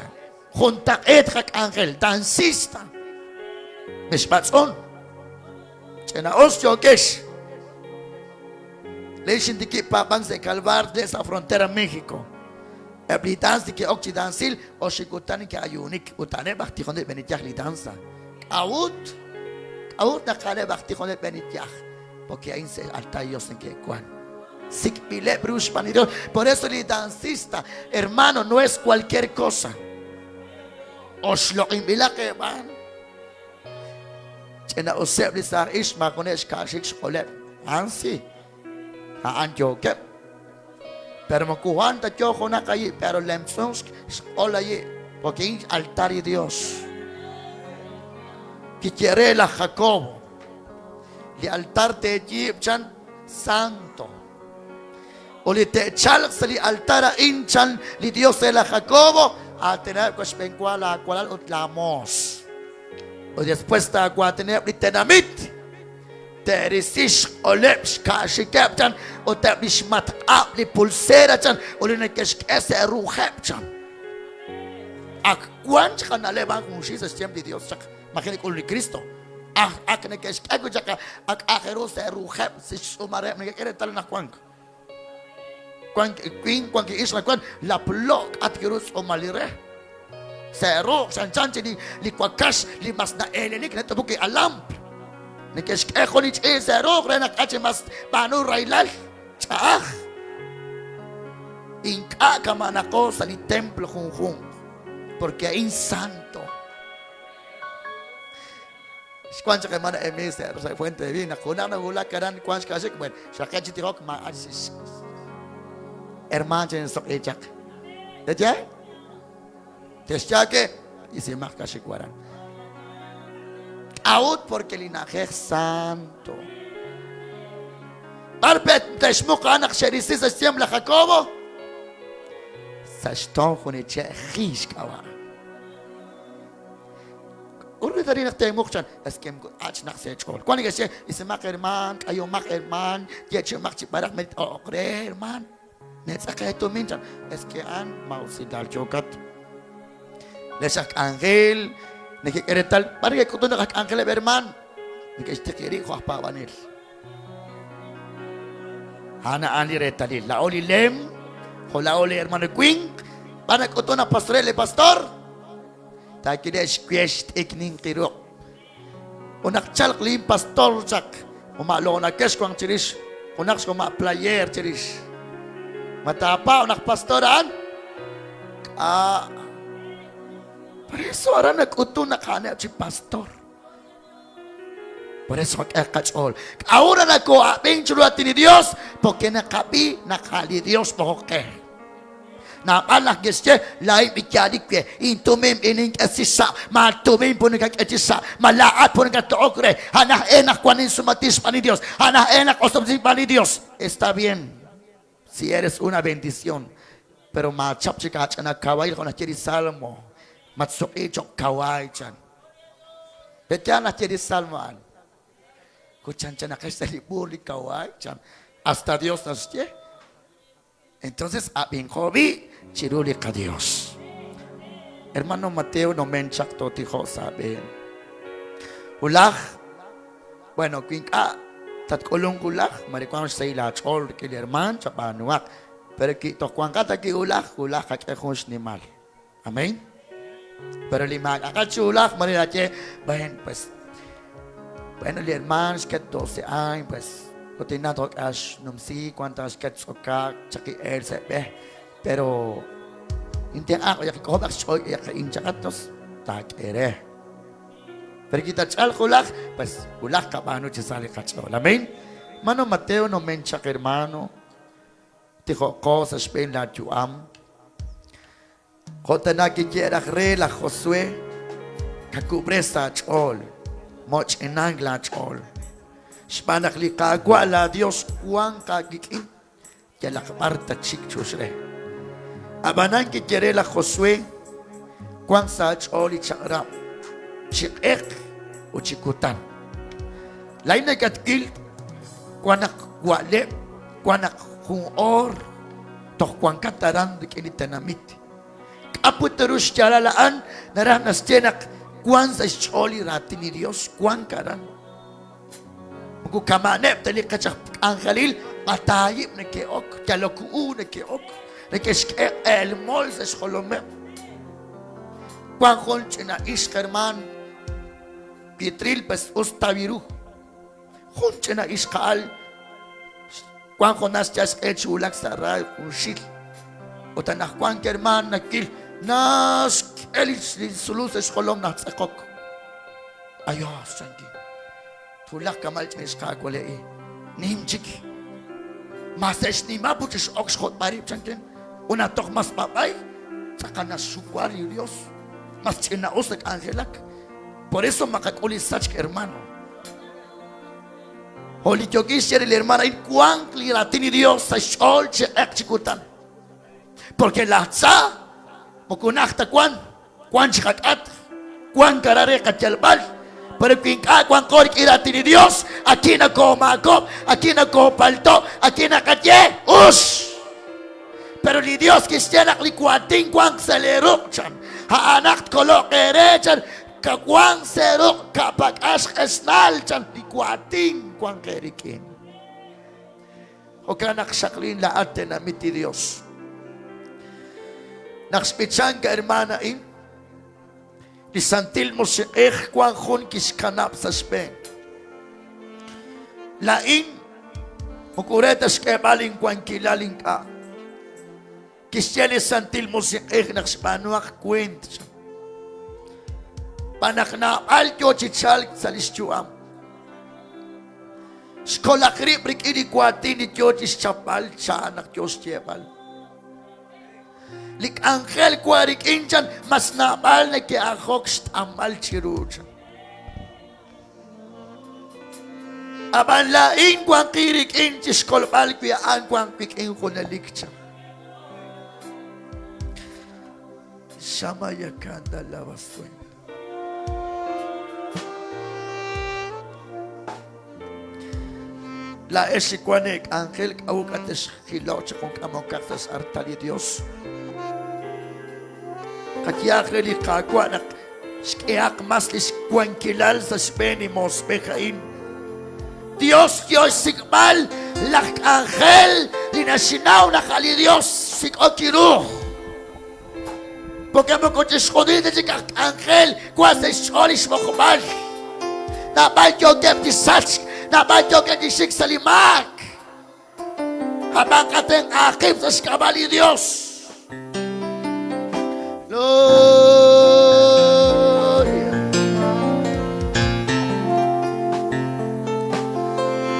Juntaq'eet qak'anjel, dancista. Mexb'atz'un. Ch'ina'us yookex. Len xintikib' paab'ank sa' Calvar le sa' frontera México. Eb' li dans neke'ok chi dansil oxib' kutan neke'ayuunik ut a'aneb' aj tijonel b'eniyaj li danza. K'a'ut? K'a'ut naq a'aneb' aj tijonel b'eniyaj? Porque a'in sa' altar Dios neke'wan. Sik'b'ileb' ru xb'aan li Dios. Por eso li dancista, hermano, no es cualquier cosa. Oxloq'inb'ilaq eeb'aan. Ch'ina'useb' li saaj ixq maajuneb' xka'xik xq'oleb'. A'an si, a'an yookeb'. Pero moko wan ta yo junaq ayi', pero lemtz'unk xq'ol ayi', porque in altar li Dios. Kiye re laj Jacobo, li altar teeyiib' chan santo. Ut li te'chalq sa' li altar a'in chan li Dios re laj Jacobo, aatinaheb' wa xb'eenwa laawalal ut laamoos. Ut después taawaatinaheb' li tenamit. Te'risi xq'oleb' xka'xikeb' chan ut eb' li xmatq'ab' li pulsera chan ut li neke'xk'e sa' ruheb' chan. Ak wank chaq na'leb' a'an junxil sa' xyem li Dios chaq maji' nak'ul li Kristo. Ak neke'xk'e wi' chaq ak aajel ru sa' ruheb' sa' xtz'uumaleb' neke'k'e reetal naq wank. Wank winq, wank ixq naq wank laplo' k'atk ru xtz'uumal li re. Sa' ruq' chanchan chi li wakax li mas na'eelelik nat'upuk li alambre. Neke'xk'e jun li ch'iich' sa' ruq' re naq k'a' chi mas b'aanu rahilal ch'a'aj. Ink'a' kama'naqo sa' li templo junjunq, porque a'in santo. Xwank chaq hermana Emi sa' Fuente de Vida, naq junaq nawulak aran wank xk'axik, bueno, xraqe' chi tijok, ma hermaan chinsoq'i chaq. Te'xye? Te'xye isimaq k'axik waran. K'a'ut? Porque li na'ajej santo. B'ar pe' te'xmuq a'an naq xe'risi sa' xyem laj Jacobo? Sa' xtoon jun li che' ji xk'ab'a'. Urri naq teemuq chan, es que achnaq sa' eech'ool. Wank neke'xye, isimaq hermaan, k'ayomaq hermaan, yeechi'imaq chi b'araq met-o'q re hermaan. Netz'aq eetumin chan, es que a'an maa'usilal yookat. Lex aj k'anjel nekek'e reetal b'ar neke'k'utun naq aj k'anjeleb' hermaan, neke'xtiqi rib' jo' aj paab'anel. A'an a'an li reetalil. Laa'o li lem, jo' laa'o li hermano winq, b'ar nak'utun naq pastorel li pastor. Taakile' xwex t'ik ninqi ruq'. Ut naq chalq lin pastor chaq, joma' lo'nakex wanq chirix, junaq xjoma' player chirix. Ma taapaab' naq pastor a'an? K'a'. Por eso aran nak'utun naq a'aneb' chi pastor. Por eso qak'e qach'ool. K'a'ut naq nakoo'ab'ink chiru raatin li Dios? Porque naqab'i naq a' li Dios b'oqok qe. Naab'al naq ke'xye, laa'in b'iyaalik we, intumin b'i nink'e chi sa', ma tumin pun nakak'e chi sa', ma laa'at pun nakatto'ok re, a'an aj e naq wan insumatil xb'aan li Dios, a'an aj e naq osob'tesink xb'aan li Dios. Está bien si eres una bendición, pero maachap chik aach'ina kawaayil jo' naxye li Salmo, matsuq'i cho'q kawaay chan. Pe'yaal naxye li Salmo a'an? Ut chanchanaqex sa' li b'uur li kawaay chan. Hasta Dios naxye. Entonces ab'inqo b'i' chiru li qaDios. Hermano Mateo nomen chaq tootijoq sa' aab'een. Wulaj, bueno, wi ink'a' tatk'ulunq wulaj, mare wanq xsahil aach'ool rik'in li hermaan, chab'aanuhaq. Pero wi toj wanqat awi' wulaj, wulaj qak'e jun xnimal. Amén. Pero li maak'a'aq chi wulaj, mare naye, bueno, pues, bueno, li hermaan xket 12 años, pues, ut inna tok'a xnumsi, wank ta xket tz'okaak, chaqi eel sa' b'e. Pero, intenq'aq yaq k'ojob'aq xch'ool yaq inchaqat, tos, taak'e re. Pero kitach'alq wulaj, pues, wulaj qab'aanu chi sa li qach'ool. Amén. Mano Mateo nomen chaq hermano, tijo'qo sa' xb'een laa yu'am. Jo' tana kiye raj re laj Josué, kakub'res aach'ool, moch'inank laach'ool. Xb'aan naq li Qaawa' laaYos wank aawik'in yalaq b'ar tatxik chux re. Ab'anan kiye re laj Josué, wank sa' aach'ool li chaq'rab' chi q'eq ut chi kutan. Laa'in nakatwil wan naq wa'leb', wan naq jun oor toj wankat aran rik'in li tenamit. K'a' put ru xyaalal a'an? Naraj naxye naq wank sa' xch'ool li raatin li Dios, wank aran. Moko kama'aneb' ta li qech aj k'anjelil, b'ataayib' neke'ok, yalok u neke'ok, neke'xk'e q'eel mol sa' xjolomeb'. Wank jun ch'ina ixq hermaan, Pietril pues us tawi ru. Jun ch'ina ixqa'al. Wank jo' naxyal xq'e chi wulak sa' raay junxil. Ut anaqwan hermaan nakil naxk'e li sulul sa' xjolom naq tz'eqok. Ayos, chankin. Twulaq kamal ch'in xqaawale'i. Nim chik. Ma se' xnima put x'ok xjot'b'al rib' chankin. Ut naq toj mas b'ab'ay, tz'aqal naxxuwa li Dios. Mas ch'ina'us nak'anjelak. Por eso maqak'ul li sachk, hermano. Jo' li yookin xye re li hermano a'in, wank li raatin li Dios sa' xch'ool chi q'eq chi kutan. Porque laj tza moko najt ta wank, wank chi qak'atq, wank aran re qayalb'al. Pero wi ink'a' wanqo rik'in raatin li Dios, aki nakoomaakob'k, aki nakoopalto', aki naqaye us. Pero li Dios kixye naq li waatin wank sa' lee ruq' chan. A'anaq tkolo'q eere chan. Kawank sa' ruq' ka'pak'al xq'esnal chan li waatin wank eerik'in. Jo'kan naq xaqlin laa'at tenamit li Dios. Naq xb'ichank hermaan a'in, li Santil Musiq'ej wank jun kixkanab' sa' xb'een. Laa'in moko re ta xk'eeb'al inwankilal ink'a'. Kixye li Santil Musiq'ej naq xb'aanuhaq weent chan. Xb'aan naq naab'al yoo chi chalk sa' lix yu'am. Xkolaq rib' rik'in li waatin li yoo chi xchapb'al chan naq yoo xyeeb'al. Li k'anjel wa rik'in chan mas naab'al neke'ajok xt'amb'al chiru chan. Ab'an laa'in wanqin rik'in chi xkolb'al wi a'an wank wik'in junelik chan. Xamayakanda labasuen. Laa'ex li wank eek'anjel k'a'ut k'a texjiloq chi junk'amokaq sa' x'artal li Dios. Qayehaq re li Qaawa' naq xk'ehaq mas li xwankilal sa' xb'een li moosb'ej a'in. Dios yo xsik'b'al laj k'anjel li naxnaw naq a' li Dios xsik'ok chiru. Porque moko chixjunil ta chik aj k'anjel wan sa' xch'ool li xb'oqb'al. Naab'al yookeb' chi sachk, naab'al yookeb' chi xik sa' li maak. Ab'an qatenq'aq qib' sa' xk'ab'a' li Dios. Gloria.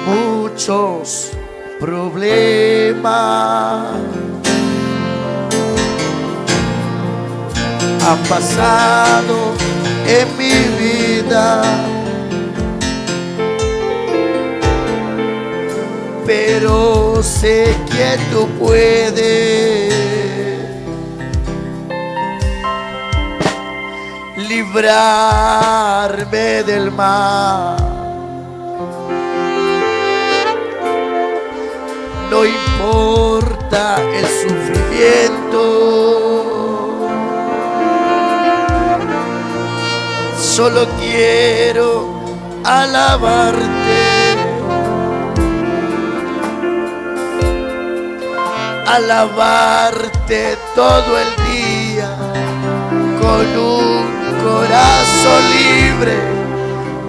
Muchos problemas han pasado en mi vida. Pero sé que tú puedes librarme del mal. No importa el sufrimiento. Solo quiero alabarte. Alabarte todo el día con un corazón libre.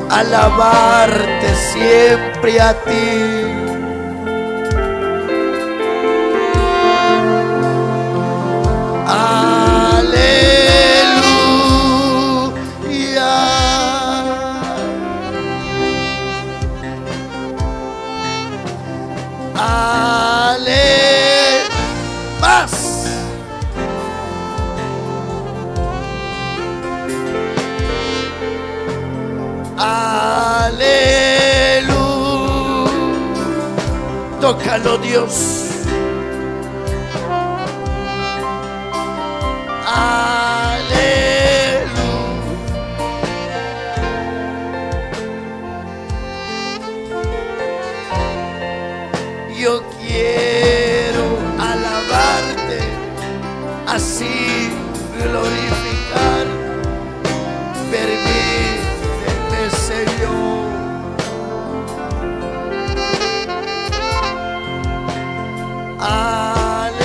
Alabarte siempre a ti. Aleluya. Ale más. Aleluya. Tócalo, Dios. Aleluya. Yo quiero alabarte, así glorificar. Permíteme, Señor. Aleluya.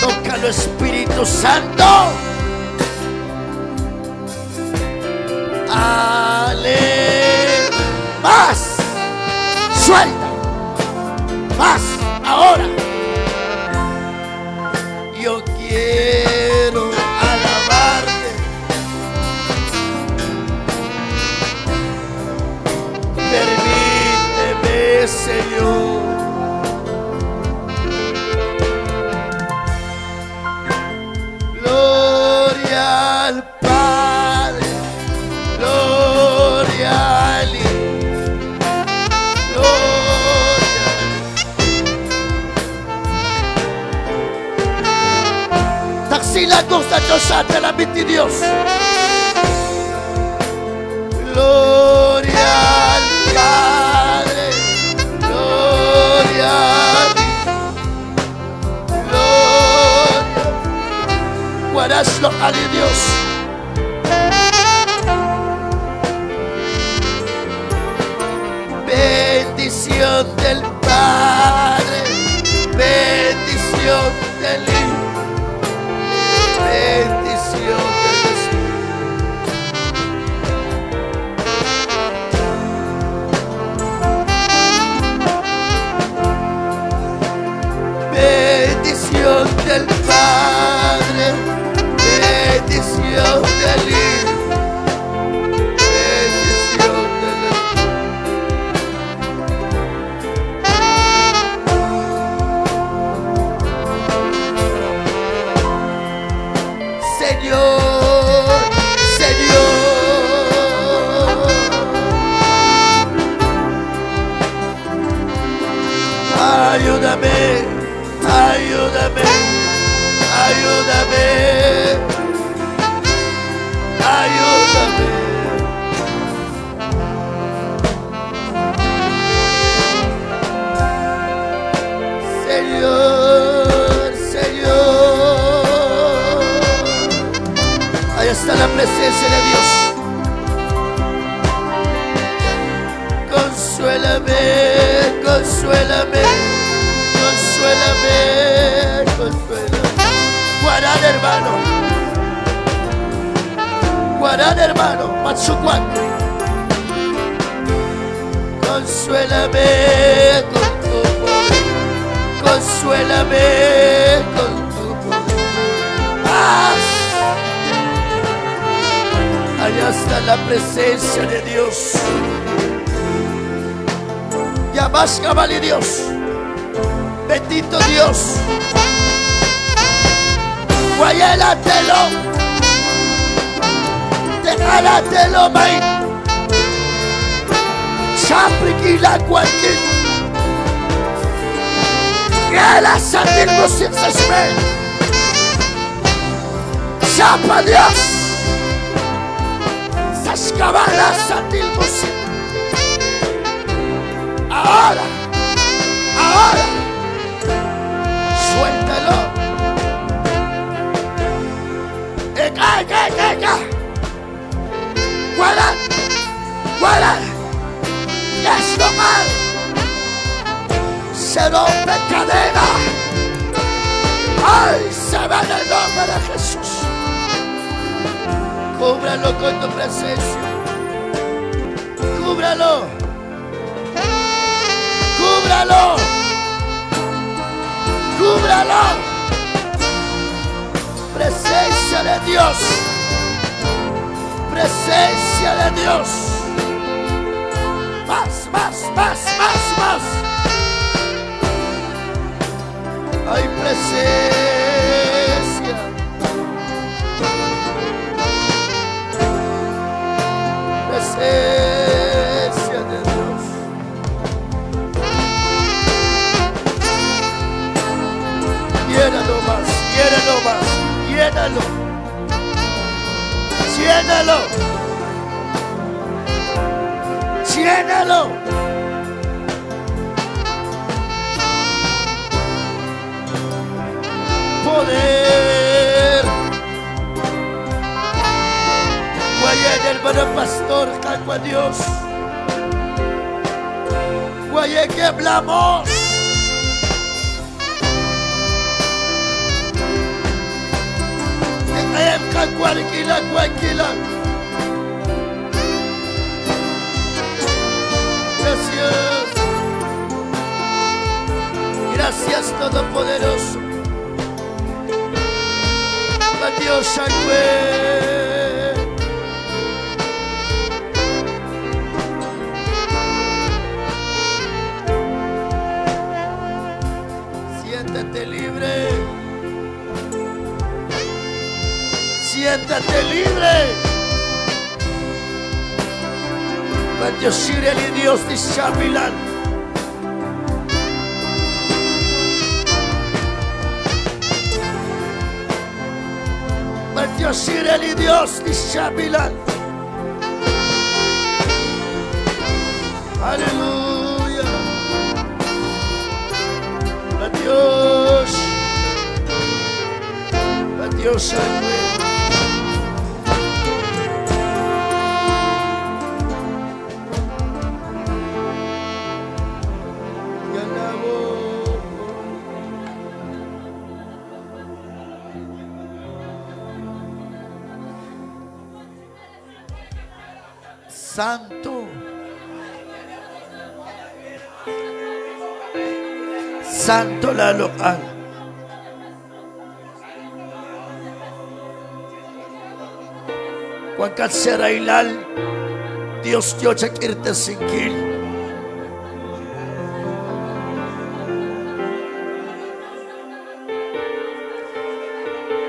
Tócalo, Espíritu Santo. Ale. Más. Suelta. Más. Ahora. Yo quiero alabarte. Permíteme, Señor. Gloria al Padre, gloria al Hijo, gloria. Taxila sa Diyos sa talabit ni Dios. Gloria al Padre, gloria al Hijo, gloria. Guaraslo al Dios. Bendición del Padre, bendición del Hijo, bendición del Espíritu. Bendición del Padre, bendición del Hijo, bendición del Espíritu. Señor, Señor. Ayúdame, ayúdame, ayúdame, ayúdame. Señor, Señor. Ahí está la presencia de Dios. Consuélame, consuélame, consuélame, consuélame. Guarad, hermano. Guarad, hermano. Machucuac. Consuélame con tu poder. Consuélame con tu poder. Paz. Allá está la presencia de Dios. Ya más cabal y Dios. Bendito Dios. Guayélatelo. Déjalatelo, maíz. Chapriquila cualquier. Que la santil se Chapa Dios. Sascabala santil Ahora, ahora, suéltalo. Eka, eka, eka, eka. Guarda, guarda. Es lo mal. Se rompe cadena. Ay, se va en el nombre de Jesús. Cúbralo con tu presencia. Cúbralo. Cúbralo. Cúbralo. Presencia de Dios. Presencia de Dios. Más, más, más, más, más. Hay presencia. Presencia de Dios. Llénalo más, llénalo más, llénalo. Llénalo. Llénalo. Poder. Guayé hermano pastor, caco a Dios. Guayé que hablamos. Gracias. aawe. Siéntete libre. Siéntate libre. Bendeciré al Dios de Shabilal. Bendeciré al Dios de Shabilal. Aleluya. Dios. Dios Te alabo. Santo. Santo la local. Wankat serailal, Dios yo chakirte sinkil.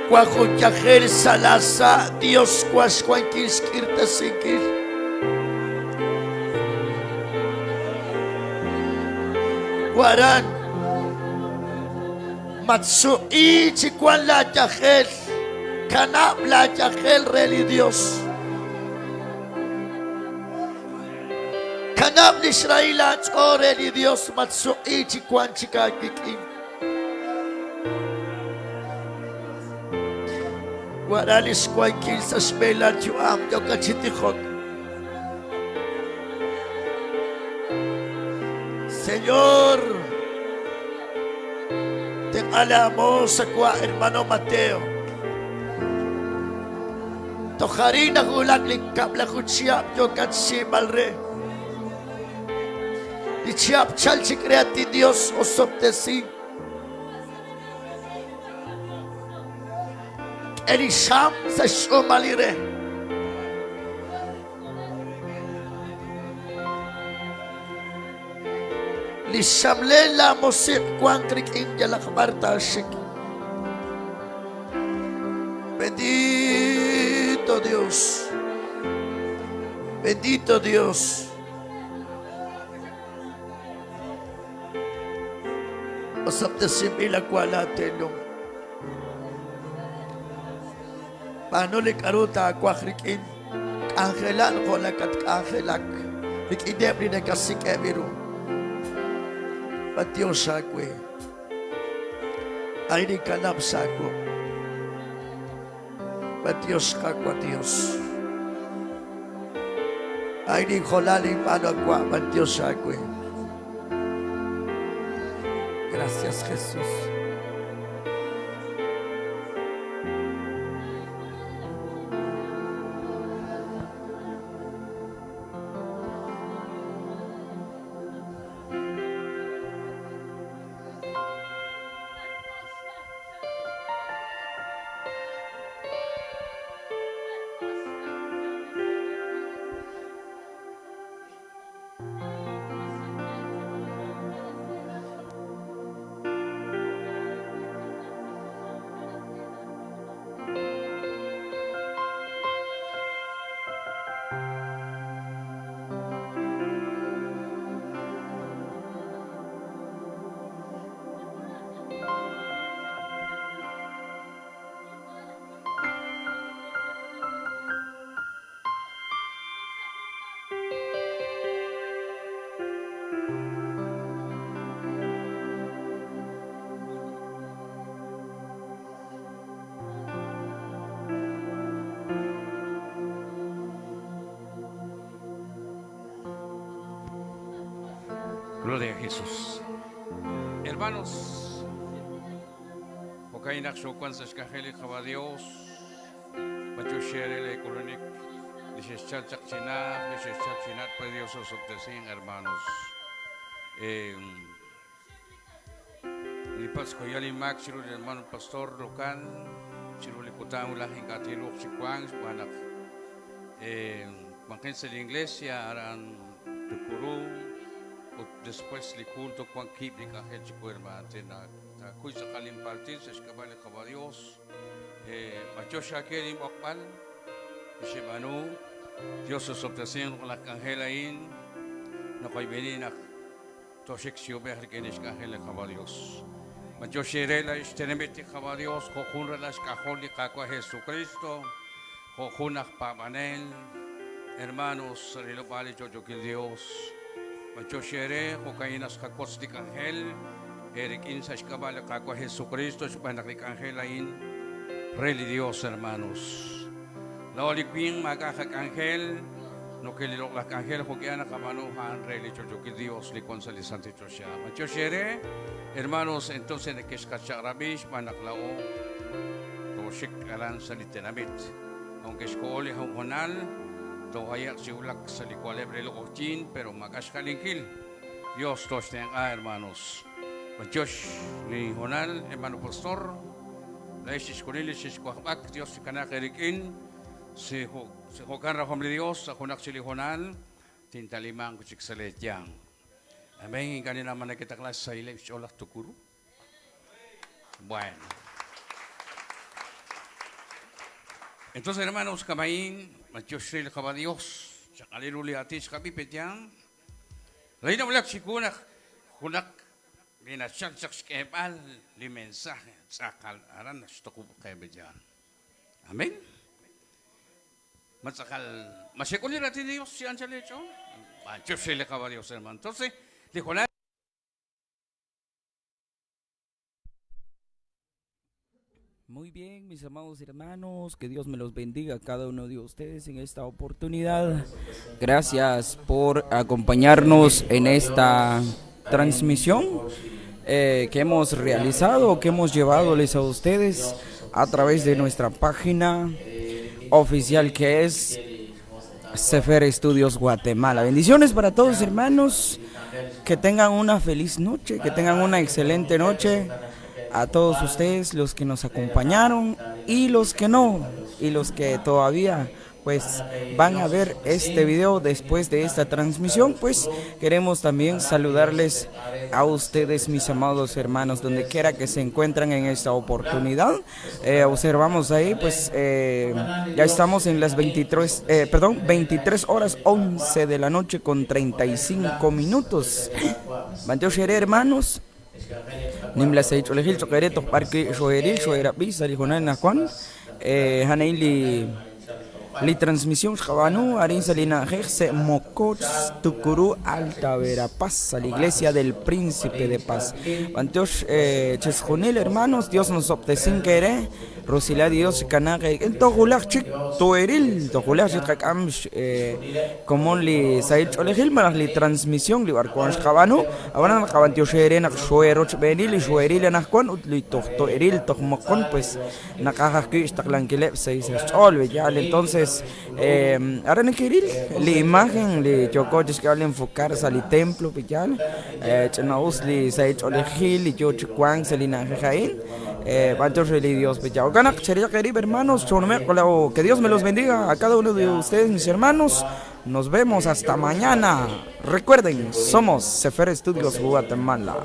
Cuajunyajel salasa, Dios cuascuanquil sinkil. Guarán, Matsui chikuan la yajel, kanab la yajel reli Dios. Kanab Israel oreli Dios, Matsui chikuan chikakikin. Guaralis cuanquil sasmela yuam yokachitijok. Señor, te alamos a hermano Mateo. Tojarina gulak linkap la juchiap yokatsi malre. Lichiap chalchi creati Dios osoptesi. Elisham sa shumalire. Lishamle la musik kwangkrik india lakbarta shik. Bendito Dios. Bendito Dios. Osaptesimila kualatelong. Paano likaruta kwakrikin? Angelan ko lakat angelak. Likidep ni nakasik emiru. Patio sakwe. Ay ni kanap sako. Patios kakwa Dios. Ay ni jolali pano akwa patio sakwe. Gracias Jesús. Gloria a Jesús. Hermanos, Pokainak Shokan Sashkajeli Java Dios, Machushele Kolonik, Lishechachachina, Lishechachinat, pues Dios os obtecen, hermanos. Lipas Koyali Max, el hermano pastor local, Chiru li kutan wulaj ink'a' tinruuq chi wank xb'aan naq wanqin sa' li iglesia aran Tucurú ut después li culto wank kiib' li k'anjel chiwu hermano. Taakuy tz'aqal inpaltil sa' xk'ab'a' li Qaawa' Dios. B'antiox aawe linb'oqb'al li xeb'aanu. Dios osob'tesinq laj k'anjel a'in. Naqoyb'eni naq Toxik chi uub'ej rik'in lix k'anjel li Qaawa' Dios. B'antiox eere laa'ex xtenamit li Qaawa' Dios jo' jun ralal xk'ajol li Qaawa' Jesukristo, jo' jun aj paab'anel, hermanos sa' rilob'aal li yo'yookil Dios. B'antiox eere jo'ka'in naq xqawotz li k'anjel eerik'in sa' xk'ab'a' li Qaawa' Jesukristo xb'aan naq li k'anjel a'in re li Dios, hermanos. Laa'o li winq maak'a' qak'anjel, Noke li loq'laj k'anjel jo'k'ihal naqab'aanu a'an re li yo'yookil Dios li wan sa' li santil choxa. B'antiox eere, hermanos, entonces nekexqachaq'rab'i xb'aan naq laa'o tooxik aran sa' li tenamit. Aunque xkoho li hoonal, toohaye'q chi wulak sa' li wa'leb' re li q'oqyink, pero maak'a' xjalinkil. Dios tooxtenq'a, hermanos. B'antiox li hoonal, hermano pastor. Laa'ex chixjunil li xexwajb'ak, Dios chikanaaq eerik'in. Si jo'kan rajom li Dios, sa' junaq chik li hoonal, tintalimanq wi' chik sa' lee yanq. Amén. Ink'a' ninnaw ma neketaqla xsahileb' xch'ool laj Tukuru. Bueno. Entonces, hermanos, kama'in, b'antiox re li Qaawa' Dios, chaq'alil ru li aatin xqab'i petyan. Laa'in nawulak chiwu naq junaq li nachal chaq xk'eeb'al li mensaje tz'aqal aran naxtuqub' qe petyan. Amén. Ma tz'aqal, ma xek'ul li raatin li Dios chi anchal eech'ool? B'antiox re li Qaawa' Dios, hermano. Entonces, li Jonás Muy bien, mis amados hermanos, que Dios me los bendiga a cada uno de ustedes en esta oportunidad. Gracias por acompañarnos en esta transmisión eh, que hemos realizado, que hemos llevadoles a ustedes a través de nuestra página oficial que es Sefer Estudios Guatemala. Bendiciones para todos hermanos, que tengan una feliz noche, que tengan una excelente noche a todos ustedes, los que nos acompañaron y los que no, y los que todavía pues van a ver este video después de esta transmisión, pues queremos también saludarles a ustedes, mis amados hermanos, donde quiera que se encuentran en esta oportunidad. Eh, observamos ahí, pues eh, ya estamos en las 23, eh, perdón, 23 horas 11 de la noche con 35 minutos. B'antiox eere, hermanos. Nimla sahil ch'oolejil cho'q eere toj b'ar wi' xoo'eeril, xoo'eerab'i sa' li hoonal anaqwan. A'an a'in li li transmisión xqab'aanu arin sa' li na'ajej Se' Mokoch, Tucurú, Alta Verapaz, sa' li Iglesia del Príncipe de Paz. B'antiox chixjunil hermanos, Dios nosob'tesink eere. Rusilal li Dios chikanaaq eerik'in toj wulaj chik too'eril, toj wulaj chik tqak'am xkomon li sahil ch'oolejil malaj li transmisión li b'arwan xqab'aanu. Ab'anan naqab'antioxi eere naq xoo'eerochb'eeni li xoo'eril anaqwan ut li toj too'eril toj moqon pues naqaj ajwi' xtaqlankileb' sa' xch'ool yaal. Entonces aran neke'ril li imagen li yooko chixk'eeb'al enfocar sa' li templo yaal, ch'ina'us li sahil ch'oolejil li yoo chi wank sa' li na'ajej a'in. B'antiox re li Dios pe Jo'kan naq cheriyaq eerib' hermanos, choonume'q que Dios me los bendiga a cada uno de ustedes mis hermanos. Nos vemos hasta mañana. Recuerden, somos Sefer Estudios Guatemala.